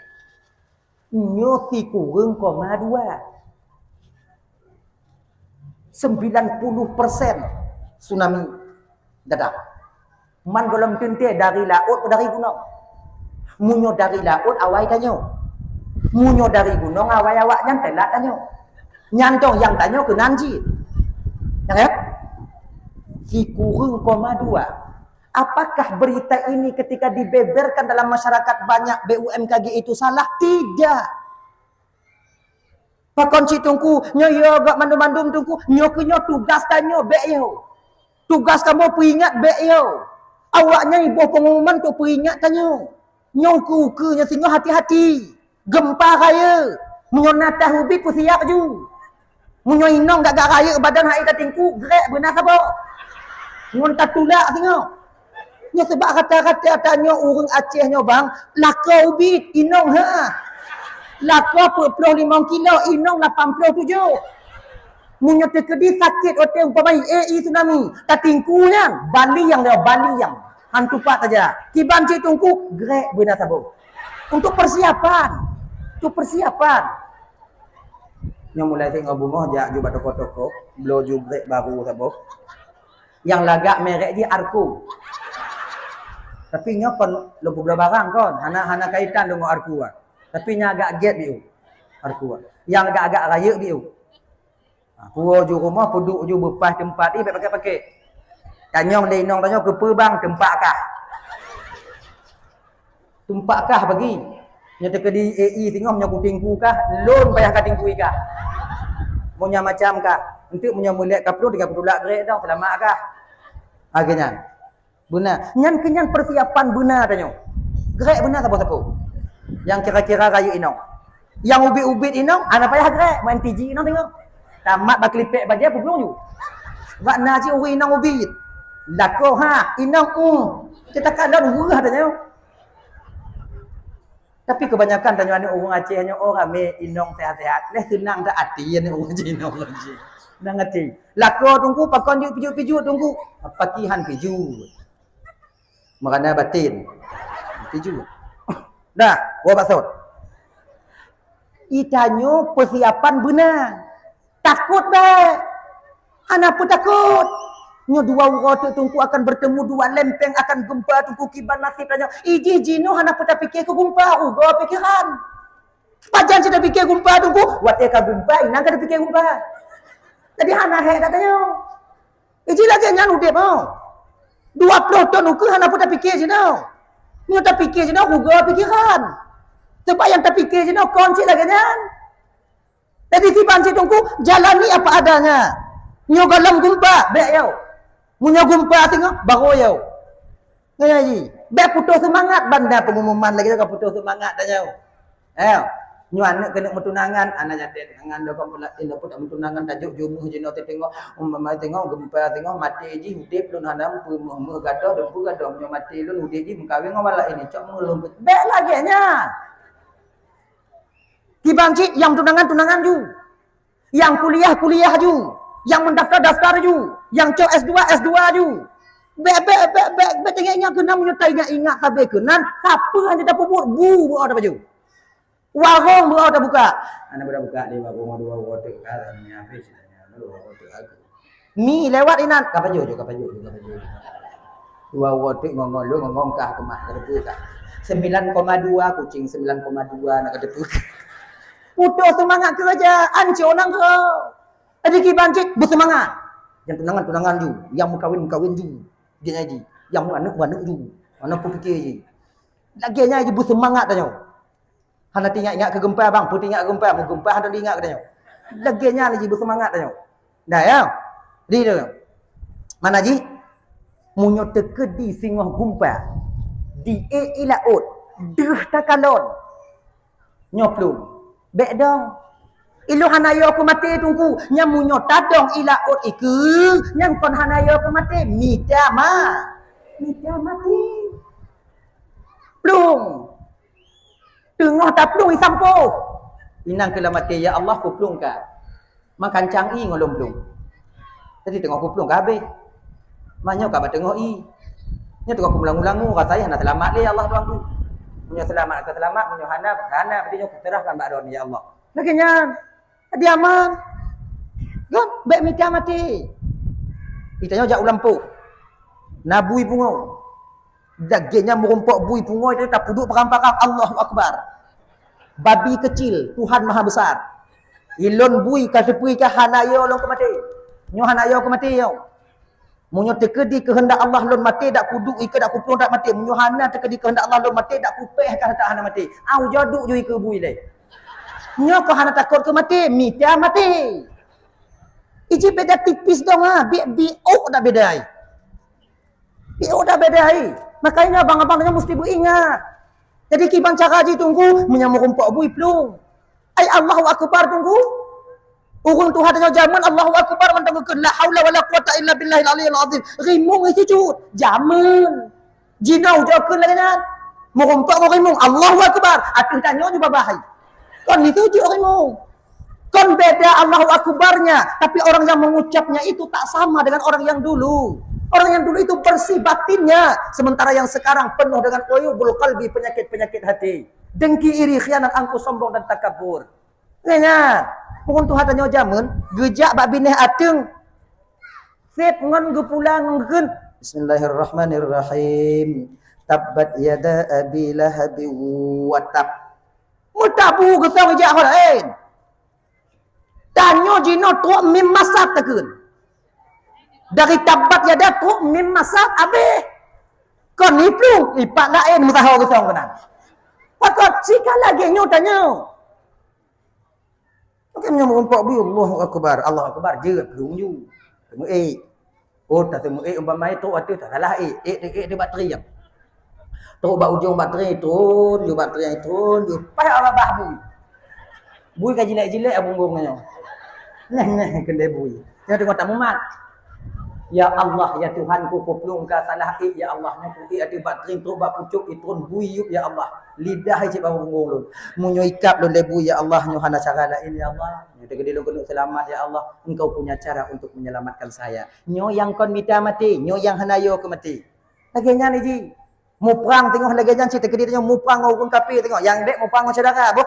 Nyoe sikureueng koma dua. Sembilan puluh persen tsunami dadah. Man gohlom teuntée dari laôt atau dari gunong. Meunyoe dari laôt awai tanyoe. Meunyoe dari gunong awai awaknyan teulat tanyoe. Nyan dong nyang tanyoe keunan cit. Ya kan? Sikureueng koma dua. Apakah berita ini ketika dibeberkan dalam masyarakat banyak B U M K G itu salah? Tidak. Pakon cit Teungku, nyoe yo gak mandum-mandum Teungku, nyoe keuh nyoe tugas tanyoe bèk yo. Tugas kamoe peuingat bèk yo. Awaknyan iboh pengumuman untuk peuingat tanyoe. Nyoe ukeue-ukeue nyoe singoh hati-hati. Geumpa rayeuk. Meunyoe na tah ubit peusiap ju. Meunyoe inong gak-gak rayeuk badan hai tatingku, grek beuna saboh. Ngon tatulak singoh. Nyoe sebab rata-rata tanyoe ureueng Aceh nyoe bang, lakoe ubit, inong ha. Lakoe peuet ploh limong kilo, inong lapan ploh tujoh. Meunyoe teukeudi sakét watèe umpama i tsunami, tatingku nyan, bali nyang lewat bali nyang. Han tupat saja. Kiban cit Teungku, grek beuna saboh. Untuk persiapan. Untuk persiapan. Nyoe mulai tengok bungoh jak ju bak toko-toko, bloe ju grek baru saboh. Nyang lagak merek jih Arku. Tapi nyoe kon lôn peubloe barang kon, hana, hana kaitan deungon Arku ah. Tapi nyang agak gét biu. Arku ah. Nyang agak-agak rayeuk biu. Ha, puwoe ju rumoh, peuduek ju beupaih teumpat, ih, bèk paké-paké. Tanyong lé inong tanyoe keupeue bang teumpat kah? Teumpat kah bagi? Nyoe teukeudi A E singoh nyoe kutingku kah? Lôn payah katingkui kah? Meunyoe macam kah? Enteuk meunyoe meulét ka ploh tiga puluh lak grek dong, seulamat kah? Ha, geuh nyan. Beuna. Nyan keuh nyan persiapan beuna tanyoe. Grek beuna sapo-sapo. Nyang kira-kira rayeuk inong. Nyang ubit-ubit inong, hana payah grek, main P G inong tengok. Tamat bak klipek bajèe peuplong ju. Bak na cit ureueng inong ubit. Lakoe ha, inong u. Cit takalon weueh tanyoe. Tapi kebanyakan tanyoe aneuk ureueng Aceh nyoe, oh, ramé inong sehat-sehat. Leh seunang that até aneuk ureueng Aceh, inong ureueng Aceh. Seunang até. Lakoe Teungku pakon jeuet pijuet-pijuet Teungku. Paki han pijuet. Meurana batin. Pijuet. Dah, woe baksot. Itanyoe persiapan beuna. Takot bèk. Hana peutakot. Nyoe dua uroe teuk Teungku akan bertemu, dua lempeng akan geumpa Teungku, kiban nasib tanyoe. Ijih jinoe hana peutapike keu geumpa, rugoe pikeran. Pajan cit tapike geumpa Teungku, watèe ka geumpa, inan ka tapike geumpa. Jadi hana hék that tanyoe. Ijih lagèe nyan udép, oh. Dua ploh thon ukeue hana peutapike jinoe. Nyoe tapike jinoe, rugoe pikeran. Sebab nyang tapike jinoe kon cit lagèe nyan. Jadi kiban cit Teungku, jalani apa adanya. Nyoe gohlom geumpa, bèk yo. Meunyoe geumpa singoh, barô yo. Nyan jih. Bèk putôh seumangat banda pengumuman lagèe ka putôh seumangat tanyoe. Eh, nyoe aneuk keuneuk meutunangan, aneuk nyatet tangan lom kon pula, inong pun tak meutunangan, tajok jumeuh jinoe teuh tengok, umpama tengok geumpa tengok maté jih udép lôn hana meupeue meuh gadoh, deumpeu gadoh nyoe maté lôn udép jih meukawen ngon walak ini, cok meuh lôn. Bèk lagèe nyan. Kiban cit nyang tunangan, tunangan ju. Nyang kuliah, kuliah ju. Nyang meudaftar, daftar ju. Nyang cok S dua, S dua ju. Bèk, bèk, bèk, bèk, bèk teuingat-ingat keunan, meunyoe taingat-ingat sabe keunan, sapeue hana tapeubuet, bu beuo tapajoh. Warong beuo tabuka. Hana beuda buka lé warong dua uroe teuk ka, nyan habéh ceritanya, dua uroe teuk aku. Mi lewat inan, ka pajoh ju, ka pajoh ju, ka pajoh ju. Dua uroe teuk ngon-ngon lôn, ngon-ngon kah keumah, ka teupeu kah. Sembilan koma dua, kucing sembilan koma dua, na ka teupeu kah. Putôh seumangat keureuja, ancô nanggroe. Jadi kiban cit beuseumangat. Nyang tunangan, tunangan ju. Nyang meukawen, meukawen ju. Dia nyan jih. Nyang meuaneuk, meuaneuk ju. Hana peupike jih. Lagèe nyan jih beuseumangat tanyoe. Hana teuingat-ingat keu geumpa, bang. Peue teuingat keu geumpa, meugeumpa hana teuingat keu tanyoe. Lagèe nyan jih beuseumangat tanyoe. Dah, ya? Di tu. Mana jih? Meunyoe teukeudi singoh geumpa, di ék i laôt, deuh takalon. Nyoe plueng. Bèk dong. Ilôn hana yo keu maté Teungku. Nyan meunyoe tadong i laôt ikeue, nyan kon hana yo keu maté. Mita ma-, mita maté. Plueng. Teungoh taplueng isampoe. Inan keu lam até, "Ya Allah, kuplueng ka." Meukancang ié ngon lôn plueng. Jadi teungoh kuplueng ka habéh. Meunyoe ka bak teungoh ié. Nyoe teungoh kumeulangu-langu, rasa hana seulamat lé, ya Allah, Tuhanku. Meunyoe seulamat ka seulamat, meunyoe hana, ka hana, berarti nyoe kuserahkan bak Droeneuh, ya Allah. Lagèe nyan. Di aman. Kan? Bèk mita maté. Itanyoe jak u lampôh. Na bui pungo. Lagèe nyan meurumpok bui pungo itu tapeuduek parang-parang, Allahu Akbar. Babi kecil, Tuhan Maha Besar. Ilôn bui ka teupeu ka hana yo lôn keu maté. Nyoe hana yo keu maté nyoe. Meunyoe teukeudi keuheundak Allah lôn maté, dak kuduek ikeue, dak kuplueng, dak maté. Meunyoe hana teukeudi keuheundak Allah lôn maté, dak kupéh ka hana maté. Au jaduk ju ikeue bui lé. Nyoe kok hana takot keu maté, mita maté. Iji beda tipis dong ha, bi bi oh dak beda ai. Bi oh dak beda ai. Makanya abang-abang nyoe mesti beuingat. Jadi kiban cara jih teungku, meunyoe meurumpok bui plueng. Ai Allahu Akbar teungku. Ureueng tuha tanyoe jameun Allahu Akbar mantong geukheun la haula wala quwata illa billahil aliyil azim. Rimueng sujud. Jameun. Jinoe ujoe kheun lagèe nyan. Meurumpok ngon rimueng, Allahu Akbar. Ateueh tanyoe ju babah hai. Kon itu ju rimueng. Kon beda Allahu Akbarnya, tapi orang yang mengucapnya itu tak sama dengan orang yang dulu. Orang yang dulu itu bersih batinnya, sementara yang sekarang penuh dengan uyubul qalbi, penyakit-penyakit hati. Dengki, iri, khianat, angkuh, sombong dan takabur. Nyan, mungkin tuha tanyoe jameun geujak bak binéh ateueng. Sép ngon geupulang ngon geukheun, "Bismillahirrahmanirrahim. Tabbat yada Abi Lahabi wa tab." Meutabu geusong ijak ho laén. Tanyoe jinoe trok mim masat takheun. Dari tabbat yada trok mim masat abéh. Kon iplueng, ipat laén meusaho geusong keunan. Pakon sika lagèe nyoe tanyoe. Oke, meunyoe meurumpok bui, Allahu Akbar, Allahu Akbar, jeuet plueng ju. Teumeuék. Oh, tateumeuék umpama trok ateueh, tasalah ék. Ék, ék, ék, ék bak triang. Trok bak ujong bak triang, turun ju bak triang, turun ju. Payah babah bui. Bui ka jilek-jilek punggong nyoe. Neh, neh, keudéh bui. Nyoe teungoh tamumat. Ya Allah, ya Tuhanku, kuplueng ka salah ék, ya Allah, nyoe kuék ateueh bak triang, trok bak pucok, itrôn bui yup, ya Allah. Lidah cit bak punggong lôn. Meunyoe ikab lôn lé bui, ya Allah, nyoe hana cara laén, ya Allah. Nyoe teukeudi lôn keuneuk seulamat, ya Allah. Engkau punya cara untuk menyelamatkan saya. Nyoe nyang kon mita maté, nyoe nyang hana yo keu maté. Lagèe nyan jih. Muprang teungoh lagèe nyan cit teukeudi tanyoe muprang ngon ureueng kafé teungoh. Nyang bèk muprang ngon syedara, boh.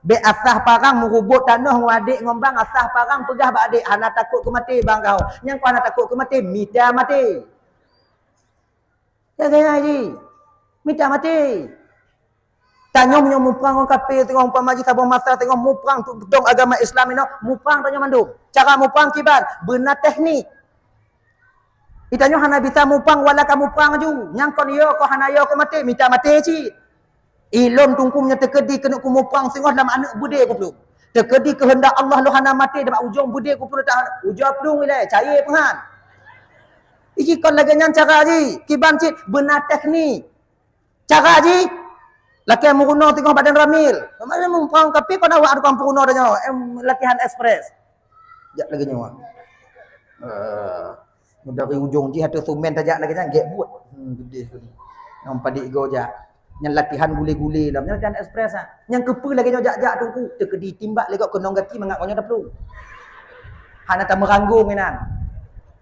Bèk asah parang meurubot tanoh ngon adék ngon bang, asah parang peugah bak adék, "Hana takot keu maté bang kah." Nyang kon hana takot keu maté, mita maté. Lagèe nyan jih. Mita maté. Tanyoe meunyoe muprang ngon kafé teungoh, umpama jih saboh masa teungoh muprang untuk peudong agama Islam inoe, muprang tanyoe mandum. Cara muprang kiban, beuna teknik. Geutanyoe hana bisa muprang, wala ka muprang laju. Nyang kon yo, kon hana yo, kon maté, mita maté cit. Ilôn teungku meunyoe teukeudi keuneuk kumuprang singoh lam aneuk beudé kuplueng. Teukeudi keuheundak Allah lôn hana maté, bak ujong beudé kuplueng, ujoe plueng ilèe, cayée peuhan. Iji kon lagèe nyan cara jih, kiban cit beuna teknik. Cara jih, lakèe meurunoe teungoh badan ramil. Muprang, tapi kon awak tukang peurunoe tanyoe, em, latihan ekspres. Jak lagèe nyoe. Eh, dari ujong jih ateueh sumen tajak lagèe nyan, gèt buet. Hmm, geudeh tu. Nyang padit go jak. Nyan latihan gulé-gulé lam. Nyan latihan ekspres ah. Nyang keupeue lagèe nyoe jak-jak teungku, teukeudi timbak lé gob keunong gaki mangat ngon nyoe taplueng. Hana tameuranggong inan.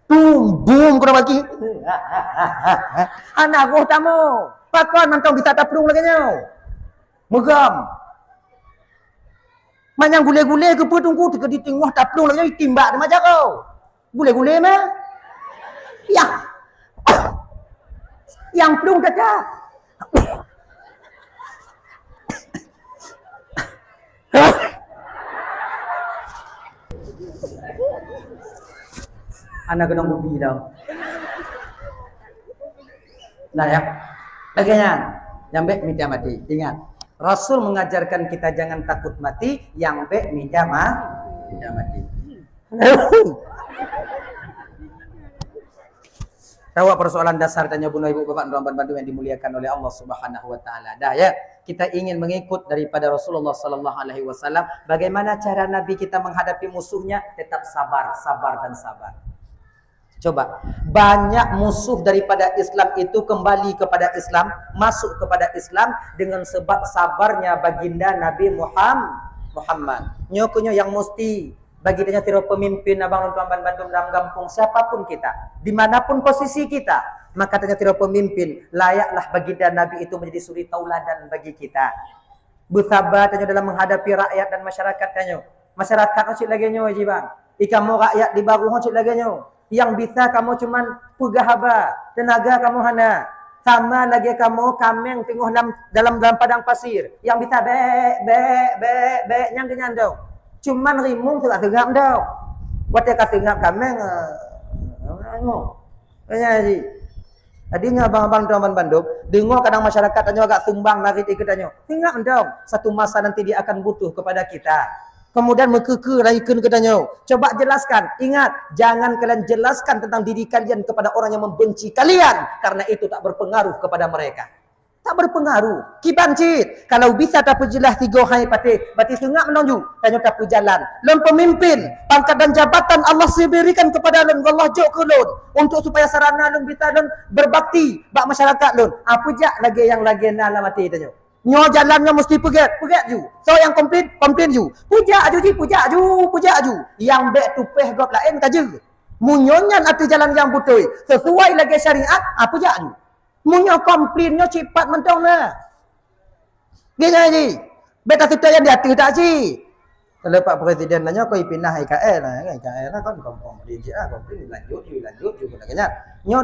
Tum, bum, keunong gaki. Hana roh tamoe. Pakon mantong bisa taplueng lagèe nyoe. Meugam. Manyang gulé-gulé keupeue teungku, teukeudi teungoh taplueng lagèe nyoe, timbak teuma jaroe. Gulé-gulé meh. Yah. Nyang plueng teuka. Hana keunong gubi tau. Nah ya. Lagèe nyan. Nyang bèk mita maté. Ingat, Rasul mengajarkan kita jangan takut mati, nyang bèk mita ma-, mita maté. Tahu persoalan dasar tanyoe bunoe ibu bapak dan teman-teman yang dimuliakan oleh Allah Subhanahu wa taala. Dah ya, kita ingin mengikut daripada Rasulullah sallallahu alaihi wasallam. Bagaimana cara Nabi kita menghadapi musuhnya? Tetap sabar, sabar dan sabar. Coba, banyak musuh daripada Islam itu kembali kepada Islam, masuk kepada Islam dengan sebab sabarnya baginda Nabi Muham-, Muhammad. Nyoe keuh nyoe nyang musti bagi tanyoe sidroe pemimpin abang lôn tuan ban bandum dalam gampông, siapapun kita, di mana pun posisi kita, maka tanyoe sidroe pemimpin, layaklah baginda Nabi itu menjadi suri tauladan bagi kita. Beusaba tanyoe dalam menghadapi rakyat dan masyarakat tanyoe. Masyarakat nyoe cit lagèe nyoe jih bang. Ikamoe rakyat di barô nyoe cit lagèe nyoe. Nyang bisa kamoe cuman peugah haba, teunaga kamoe hana. Sama lagèe kamoe kaméng teungoh lam, dalam, dalam padang pasir. Nyang bisa bèk, bèk, bèk, bèk, nyang keuh nyan dong. Cuman rimueng seungab-seungab dong. Watèe ka seungab kaméng, eh, nyoe. Nyan jih. Jadi nyoe abang-abang tuan bandum, deungoe kadang masyarakat tanyoe agak sumbang lari di geutanyoe. Ingat mantong, satu masa nanti dia akan butuh kepada kita. Kemudian meukeukeu lagi keu geutanyoe. Coba jelaskan. Ingat, jangan kalian jelaskan tentang diri kalian kepada orang yang membenci kalian, karena itu tak berpengaruh kepada mereka. Tak berpengaruh. Kiban cit. Kalau bisa tapeujeulaih tiga hai patéh, berarti seungab meunan ju. Tanyoe tapeujalan. Lôn pemimpin, pangkat dan jabatan Allah berikan kepada lôn, Allah jok keu lôn untuk supaya sarana lôn bisa lôn berbakti bak masyarakat lôn. Ah, peujak lagée nyang lagée na lam até tanyoe. Nyoe jalan nyoe mesti peugét, peugét ju. Soe nyang komplain, komplain ju. Peujak ju ji, peujak ju, peujak ju. Nyang bék tupéh gob laén ka jeuet. Meunyoe nyan ateueh jalan nyang beutôi, sesuai lagée syariat, ah, peujak ju. Meunyoe komplain nyoe cit pat mantong na. Geunya ji. Bék taseutôt nyang di ateueh tak ji. Kalau Pak Presiden nanya kau ipinah I K L lah, kan I K L lah kan komplain je ah, komplain lanjut ju, lanjut ju kena kenyat. Nyoe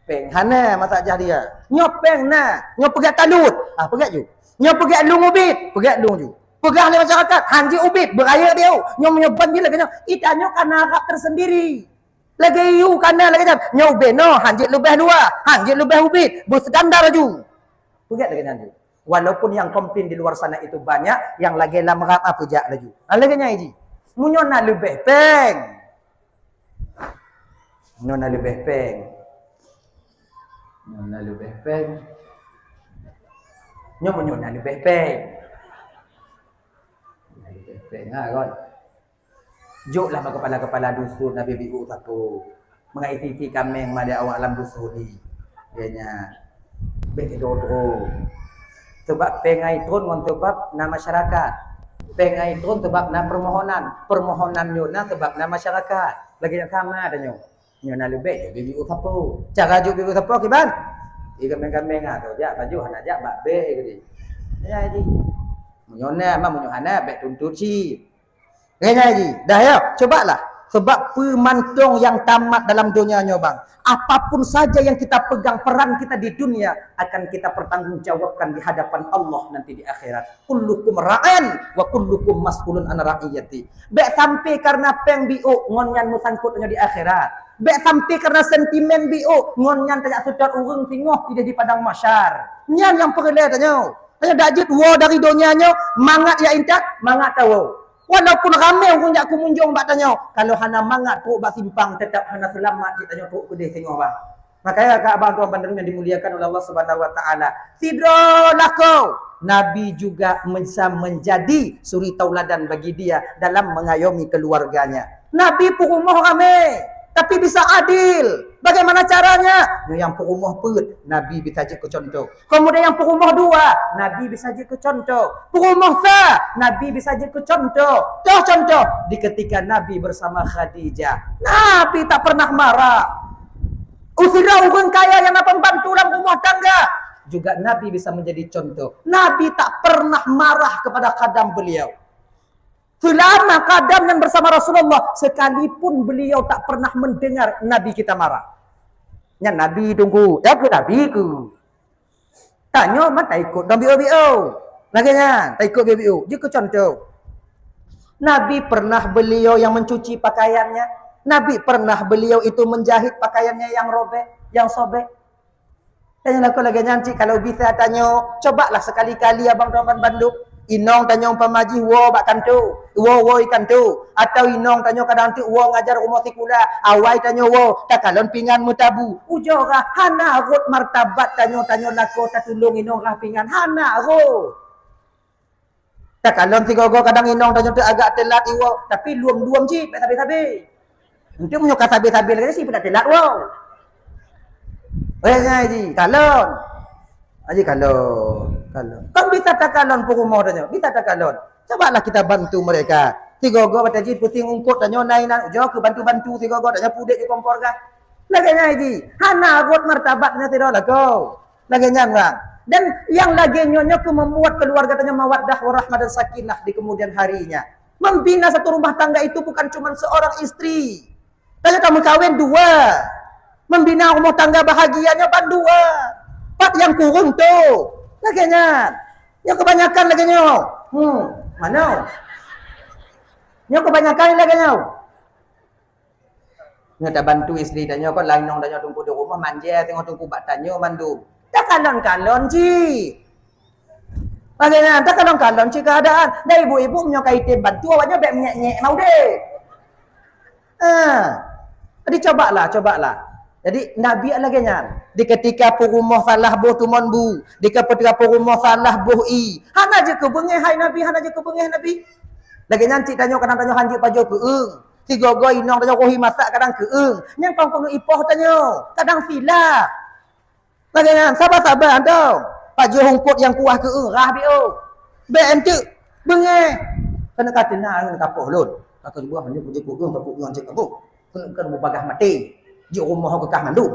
péng hana masak jah dia. Nyoe péng na, nyoe peugét talut. Ah, peugét ju. Nyoe peugét lung ubit, peugét lung ju. Peugah lé masyarakat, hanjeuet ubit, beurayeuk dia. Nyoe meunyoe ban jih lagée nyoe. Ita nyoe kana rab tersendiri. Lagée yue kana lagée nyan. Nyoe ubé noh, hanjeuet leubeh luwa, hanjeuet leubeh ubit, beustandar laju. Peugét lagée nyan ju. Walaupun yang komplain di luar sana itu banyak, yang lagée lam rab ah peujak laju. Ah, lagée nyan ji. Meunyoe na leubeh péng. Meunyoe na leubeh péng. Meunyoe na leubeh péng. Nyoe meunyoe na leubeh péng. Na leubeh péng ha kon. Joklah bak kepala-kepala dusun, na biôh-biôh sapeue. Meungai isi-isi kaméng ma lé awak lam dusun ni. Geunya bék droe-droe. Sebab péng ai tron ngon sebab na masyarakat. Péng ai tron sebab na permohonan. Permohonan nyoe na sebab na masyarakat. Lagée nyang sama tanyoe. Nyoe na leubeh jok biôh-biôh sapeue. Cara jok biôh-biôh sapeue kiban? Di kaméng-kaméng ah, tu jak baju hana jak bak bék geude. Ya ji. Meunyoe na, ma meunyoe hana bék tuntut cit. Nyan ji, dah ya, cobalah. Sebab peue mantong nyang tamat dalam donya nyoe bang, apapun saja yang kita pegang, peran kita di dunia akan kita pertanggungjawabkan di hadapan Allah nanti di akhirat. Kullukum ra'in wa kullukum mas'ulun an ra'iyati. Bék sampai karena péng biôh ngon nyan meusangkot nyoe di akhirat. Bék sampai karena sentimen biôh ngon nyan tajak seutôt ureuëng singoh idéh di padang mahsyar. Nyan nyang peureulée tanyoe. Tanyoe dak jeuet woe dari donya nyoe mangat ya intat, mangat tawoe. Walaupun ramé ureuëng jak kumunjong bak tanyoe, kalau hana mangat trok bak simpang, tetap hana seulamat jih tanyoe trok keudeh singoh bang. Makanya kak abang tuan bandum yang dimuliakan oleh Allah Subhanahu wa taala, sidroe lakoe Nabi juga bisa menjadi suri tauladan bagi dia dalam mengayomi keluarganya. Nabi peurumoh ramé, tapi bisa adil. Bagaimana caranya? Nyoe nyang peurumoh peuet, Nabi bisa jeuet keu contoh. Kemudian nyang peurumoh dua, Nabi bisa jeuet keu contoh. Peurumoh sa, Nabi bisa jeuet keu contoh. Toh contoh, di ketika Nabi bersama Khadijah, Nabi tak pernah marah. Usira ureuëng kaya nyang na pembantu dalam rumah tangga, juga Nabi bisa menjadi contoh. Nabi tak pernah marah kepada khadam beliau. Selama khadam nyang bersama Rasulullah, sekalipun beliau tak pernah mendengar Nabi kita marah. Nyan Nabi tunggu, ya ke Nabi ke? Tanyoe man taikot dong biôh-biôh. Lagée nyan, taikot biôh-biôh. Jeuet keu contoh. Nabi pernah beliau yang mencuci pakaiannya. Nabi pernah beliau itu menjahit pakaiannya yang robek, yang sobek. Tanyoe lakoe lagée nyan cit, kalau bisa tanyoe, cobalah sekali-kali abang tuan bandum. Inong tanyoe umpama jih woe bak kanto, woe woe i kanto, atau inong tanyoe kadang teuk woe ngajar rumoh sikula, awai tanyoe woe, takalon pingan meutabu. Ujoe rhah hana rhot martabat tanyoe, tanyoe lakoe tatulông inong rhah pingan, hana rhot. Takalon sigoe-goe kadang inong tanyoe teuk agak teulat iwoe, tapi lom-lom cit, bék sabe-sabe. Enteuk meunyoe ka sabe-sabe lagée nyan, si peudak teulat woe. Wéh nyan ji, kalon. Aji kalon, kalon. Kan bisa takalon peurumoh tanyoe, bisa takalon. Cobalah kita bantu mereka. Sigoe-goe bak tajih pusing ungkot tanyoe nai nan ujoe keu bantu-bantu sigoe-goe tanyoe pudek di kompor kah. Lagée nyan ji, hana rhot martabatnya sidroe lakoe. Lagée nyan bang. Dan yang lagée nyoe nyoe keu membuat keluarga tanyoe mawaddah warahmah dan sakinah di kemudian harinya. Membina satu rumah tangga itu bukan cuma seorang istri. Tanyoe tameukawen dua. Membina rumah tangga bahagia nyoe ban dua. Pat nyang kureueng tu. Lagée nyan. Nyoe kebanyakan lagée nyoe. Hmm, mana? Nyoe kebanyakan lagée nyoe. Nyoe tabantu istri tanyoe kon, laén inong tanyoe teungku di rumah. manja teungoh teungku bak tanyoe mandum. Takalon-kalon cit. Lagèe nyan, takalon-kalon cit keuadaan. Dan ibu-ibu meunyoe ka item bantu, awaknyan bèk menyek-nyek na udép. Ha. Jadi cobalah, cobalah. Jadi Nabi lagèe nyan. Di ketika peurumoh salah boh tumon bu, di ketika peurumoh salah boh ie. Hana jeuet keu beungèh hai Nabi, hana jeuet keu beungèh Nabi. Lagèe nyan cit tanyoe kadang tanyoe hanjeuet pajoh keueung. Sigoe-goe inong tanyoe roh i masak kadang keueung. Nyang kon keuneuk ipoh tanyoe, kadang silap. Lagèe nyan, saba-saba dong. Pajoh eungkôt nyang kuah keueung rhah biôh. Bèk enteuk beungèh. Keuneuk ka teuna keuneuk ka poh lôn. Ka keuneuk buah meunyoe kujeuet keueung ka keueung cit kaboh. Keuneuk keuneuk mubagah maté. Jeuet rumoh keu kah mandum.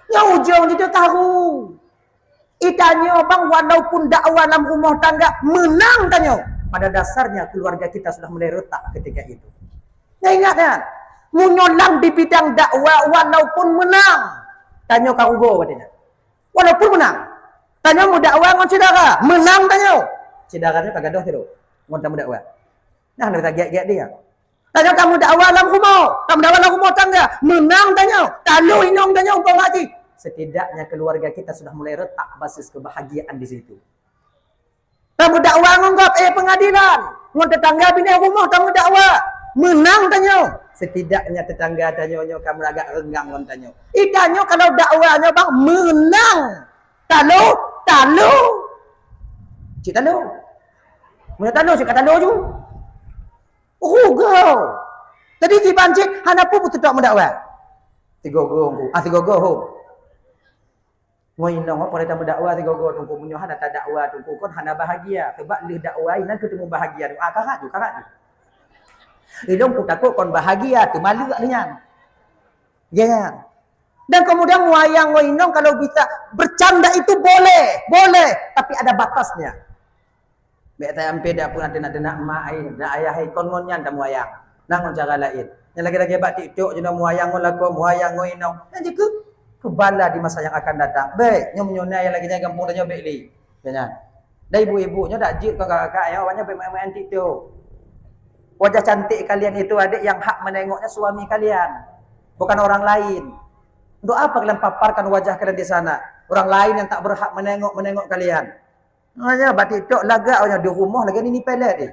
Nyang ujong jiteukaru. Itanyoe bang walaupun dakwah lam rumoh tangga meunang tanyoe. Pada dasarnya keluarga kita sudah mulai retak ketika itu. Nah, ingat nyan, meunyoe lam di bidang dakwah walaupun meunang, tanyoe ka rugoe watèe nyan. Walaupun meunang, tanyoe meudakwah ngon syedara, meunang tanyoe. Syedara nyoe ka gadôh sidroe ngon tameudakwah. Nah, na gèt-gèt dia. Tanyoe ka meudakwah lam rumoh, ka meudakwah lam rumoh tangga, meunang tanyoe, taloh inong tanyoe umpama jih. Setidaknya keluarga kita sudah mulai retak basis kebahagiaan di situ. Tameudakwah ngon gob, eh, pengadilan. Ngon tetangga binéh rumoh tameudakwah. Meunang tanyoe. Setidaknya tetangga tanyoe nyoe ka meulagak reunggang ngon tanyoe. I tanyoe kalau dakwah nyoe bang meunang. Taloh, taloh. Cit taloh. Meunyoe taloh, cit ka taloh ju. Rugoe. Jadi kiban cit hana peue beuteutok meudakwah. Sigoe-goe, ah, sigoe-goe, ho. Ngon inong, oh, pada tameudakwah sigoe-goe teungku, meunyoe hana tadakwah teungku, kon hana bahagia. Sebab lheueh dakwah, inan keuteumeu bahagia. Ah, karat tu, karat tu. Ilong ku takut kon bahagia, teuma leuek nyan. Ya, ya. Dan kemudian muayang ngon inong kalau bisa bercanda itu boleh, boleh, tapi ada batasnya. Bèk sampai dak pun ada nak denak mak ai, dak ayah ai kon ngon nyan tamuayang. Nah ngon cara laén. Nyang lagèe-lagèe bak TikTok jinoe muayang ngon lakoe, muayang ngon inong. Nyan jeuet keu keu bala di masa yang akan datang. Bèk, nyoe meunyoe na nyang lagèe nyan gampông tanyoe bèk lé. Nyan. Dan ibu-ibu nyoe dak jeuet keu kakak-kakak nyoe awaknyan bèk main-main TikTok. Wajah cantik kalian itu adik yang hak menengoknya suami kalian, bukan orang lain. Untuk apa kalian paparkan wajah kalian di sana? Orang lain yang tak berhak menengok menengok kalian. Nyoe bak TikTok lagak awaknyoe di rumoh lagèe nini pelet deh.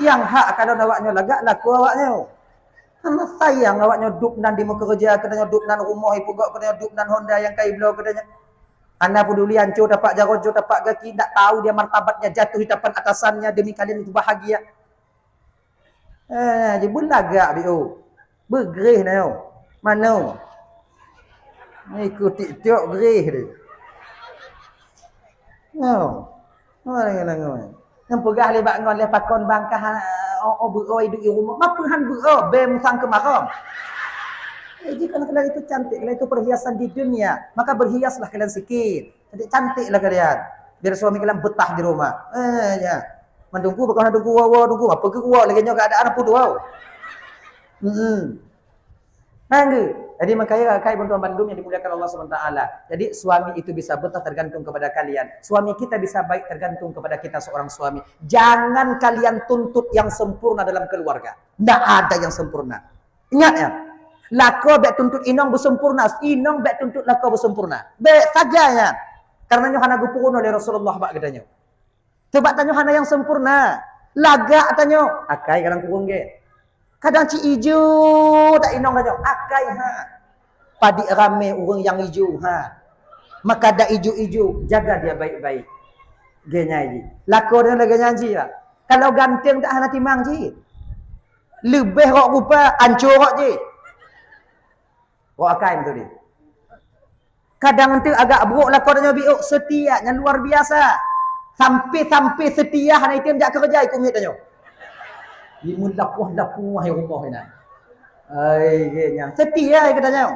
Nyang hak kalon awaknyoe lagak lakoe awaknyoe. Hana sayang awaknyoe dub nan di meukeureuja keu tanyoe, dub nan rumoh ipeugöt keu tanyoe, dub nan honda nyang ka ibloe keu tanyoe. Hana peuduli anco tapak jaroe, anco tapak gaki, ndak tahu dia martabatnya jatuh di depan atasannya demi kalian itu bahagia. Eh, jeuet beulagak biôh. Beugreh na nyoe. Manoe. Ikut TikTok greh deh. Nyoe. Nyoe, nyoe, nyoe. Nyang peugah lé bak ngon lé pakon bangkah, oh, oh, beuoi duek i rumoh. Ma peue han beuoi, bèe musang keumarong. Eh, jih kan kalian itu cantik, kalian itu perhiasan di dunia. Maka berhiaslah kalian sikit. Cantik-cantiklah kalian. Biar suami kalian betah di rumah. Eh, ya. Mandum ku, bukan mandum ku, wow, wow, dum ku. Apa ke wow? Lagi nyoe keadaan apa tu, wow? Hmm. Nanggu. Jadi makanya kai bantuan bandum yang dimuliakan Allah subhanahu wa taala. Jadi suami itu bisa betah tergantung kepada kalian. Suami kita bisa baik tergantung kepada kita seorang suami. Jangan kalian tuntut yang sempurna dalam keluarga. Tidak ada yang sempurna. Ingat ya. Lakoe bèk tuntut inong beusempurna, inong bèk tuntut lakoe beusempurna. Bèk sagai nyan. Karena nyoe hana geupeurunoe lé Rasulullah bak geutanyoe. Sebab tanyoe hana nyang sempurna. Lagak tanyoe, akai kadang kureueng gét. Kadang ci ijo tak inong tanyoe, akai ha. Padit ramé ureueng nyang ijo ha. Maka dak ijo-ijo, jaga dia baik-baik. Gét nyan jih. Lakoe deungon lagèe nyan jih, Pak. Kalau ganteng tak hana timang jih. Leubeh rok rupa, anco rok jih. Rok akai beutôi deh. Kadang enteuk agak brok lakoe tanyoe biôk, setia nyan luar biasa. Sampai-sampai setia hana item jak keureuja ikut miet tanyoe. Imun lapuh-lapuh hai rumoh inan. Ai, gét nyan. Setia ai keu tanyoe.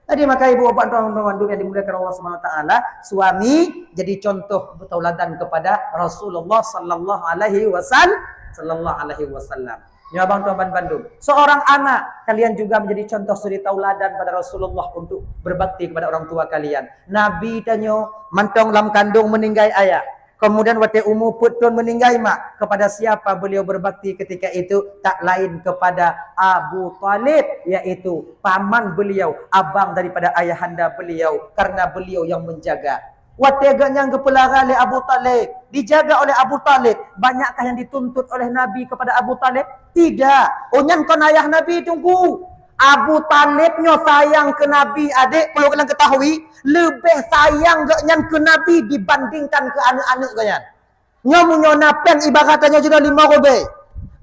Jadi maka ibu bapak tuan-tuan yang dimuliakan Allah Subhanahu wa taala, suami jadi contoh tauladan kepada Rasulullah sallallahu alaihi wasal-, sallallahu alaihi wasallam. Nyoe abang tuan ban bandum. Seorang anak, kalian juga menjadi contoh suri tauladan pada Rasulullah untuk berbakti kepada orang tua kalian. Nabi tanyoe mantong lam kandong meninggai ayah. Kemudian watée umu peuet thon meuninggai mak, kepada siapa beliau berbakti ketika itu? Tak lain kepada Abu Thalib, yaitu paman beliau, abang daripada ayahanda beliau, karena beliau yang menjaga. Watée geuh nyang geupeulara lé Abu Thalib, dijaga oleh Abu Thalib, banyakkah yang dituntut oleh Nabi kepada Abu Thalib? Tidak. Oh, nyan kon ayah Nabi, Teungku. Abu Thalib nyoe sayang keu Nabi, adék, perlu kalian ketahui, leubeh sayang geuh nyan keu Nabi dibandingkan keu aneuëk-aneuëk geuh nyan. Nyoe meunyoe na péng, ibarat tanyoe jinoe limong rubée.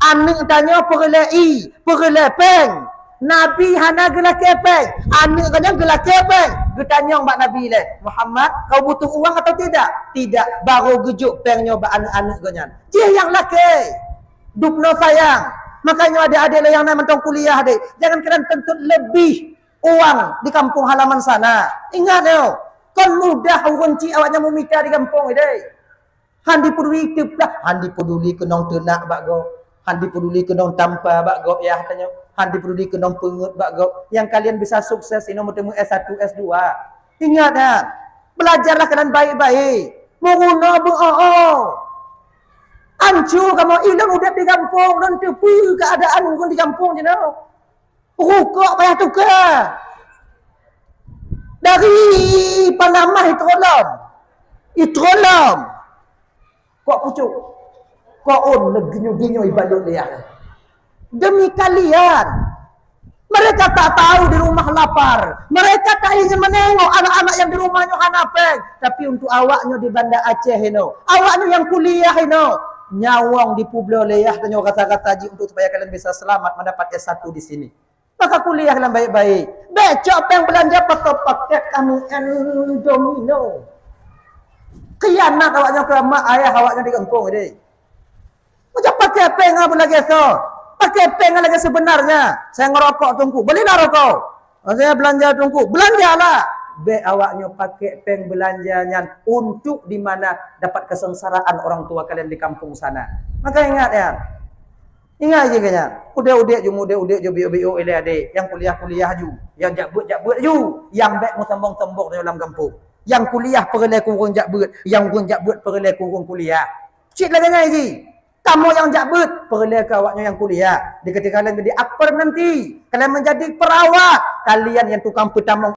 Aneuëk tanyoe peureulée ié, peureulée péng. Nabi hana geulakée péng. Aneuëk geuh nyan geulakée péng. Geutanyong bak Nabi lé, "Muhammad, kau butuh uang atau tidak?" "Tidak." Baru geujok péng nyoe bak aneuëk-aneuëk geuh nyan. Jih nyang lakée. Dubnoe sayang. Makanya adék-adék lé nyang na mantong kuliah deh, jangan kalian tuntut lebih uang di kampung halaman sana. Ingat nyoe, kon mudah ureuëng cit awaknyan meumita di gampông deh. Han dipeuduli teuplah, han dipeuduli keunong teunak bak gob, han dipeuduli keunong tampa bak gob, yah tanyoe, han dipeuduli keunong peungeuet bak gob. Nyang kalian bisa sukses inoe meuteumé S satu, S dua. Ingat, ha, belajarlah kalian baik-baik. Meurunoe beu-o-o. Ancu kamoe ilôn udeb di gampông, lôn teupeue keuadaan ureuëng di gampông jinoe. Rukok payah tuka. Dari Panama itrolom. Itrolom. Kok pucuk. Kok on leuginyu-ginyu ibalot liah. Demi kalian. Mereka tak tahu di rumah lapar. Mereka tak ingin menengok anak-anak yang di rumahnya hana péng. Tapi untuk awaknya di Banda Aceh inoe. Awaknya yang kuliah inoe. Nyawong dipubloe liah tanyoe rasa-rasa jih untuk supaya kalian bisa selamat mendapat S satu di sini. Maka kuliah lam baik-baik. Bék cok péng beulanja pakai paket kami Indomino. Khianat awaknyoe keu mak ayah awaknyoe di gampông deh. Macam pakai péng apa lagi so? Pakai péng lagi sebenarnya. Saya ngerokok Teungku. Belilah rokok. Saya belanja Teungku. Belanjalah. Bék awaknyoe pakai péng belanja nyan untuk di mana dapat kesengsaraan orang tua kalian di kampung sana. Maka ingat ya. Ingat je kanya, udeb-udeb ju, udeb-udeb ju, biôk-biôk ilée adék, nyang kuliah-kuliah ju, nyang jak beuet-jak beuet ju, nyang bék meusombong-sombong dalam gampông. Nyang kuliah peureulée keu ureuëng jak beuet, nyang ureuëng jak beuet peureulée keu ureuëng kuliah. Cit lagée nyan ji. Kamoe nyang jak beuet, peureulée keu awaknyoe nyang kuliah. Di ketika kalian jadi akper nanti, kalian menjadi perawat, kalian yang tukang peutamong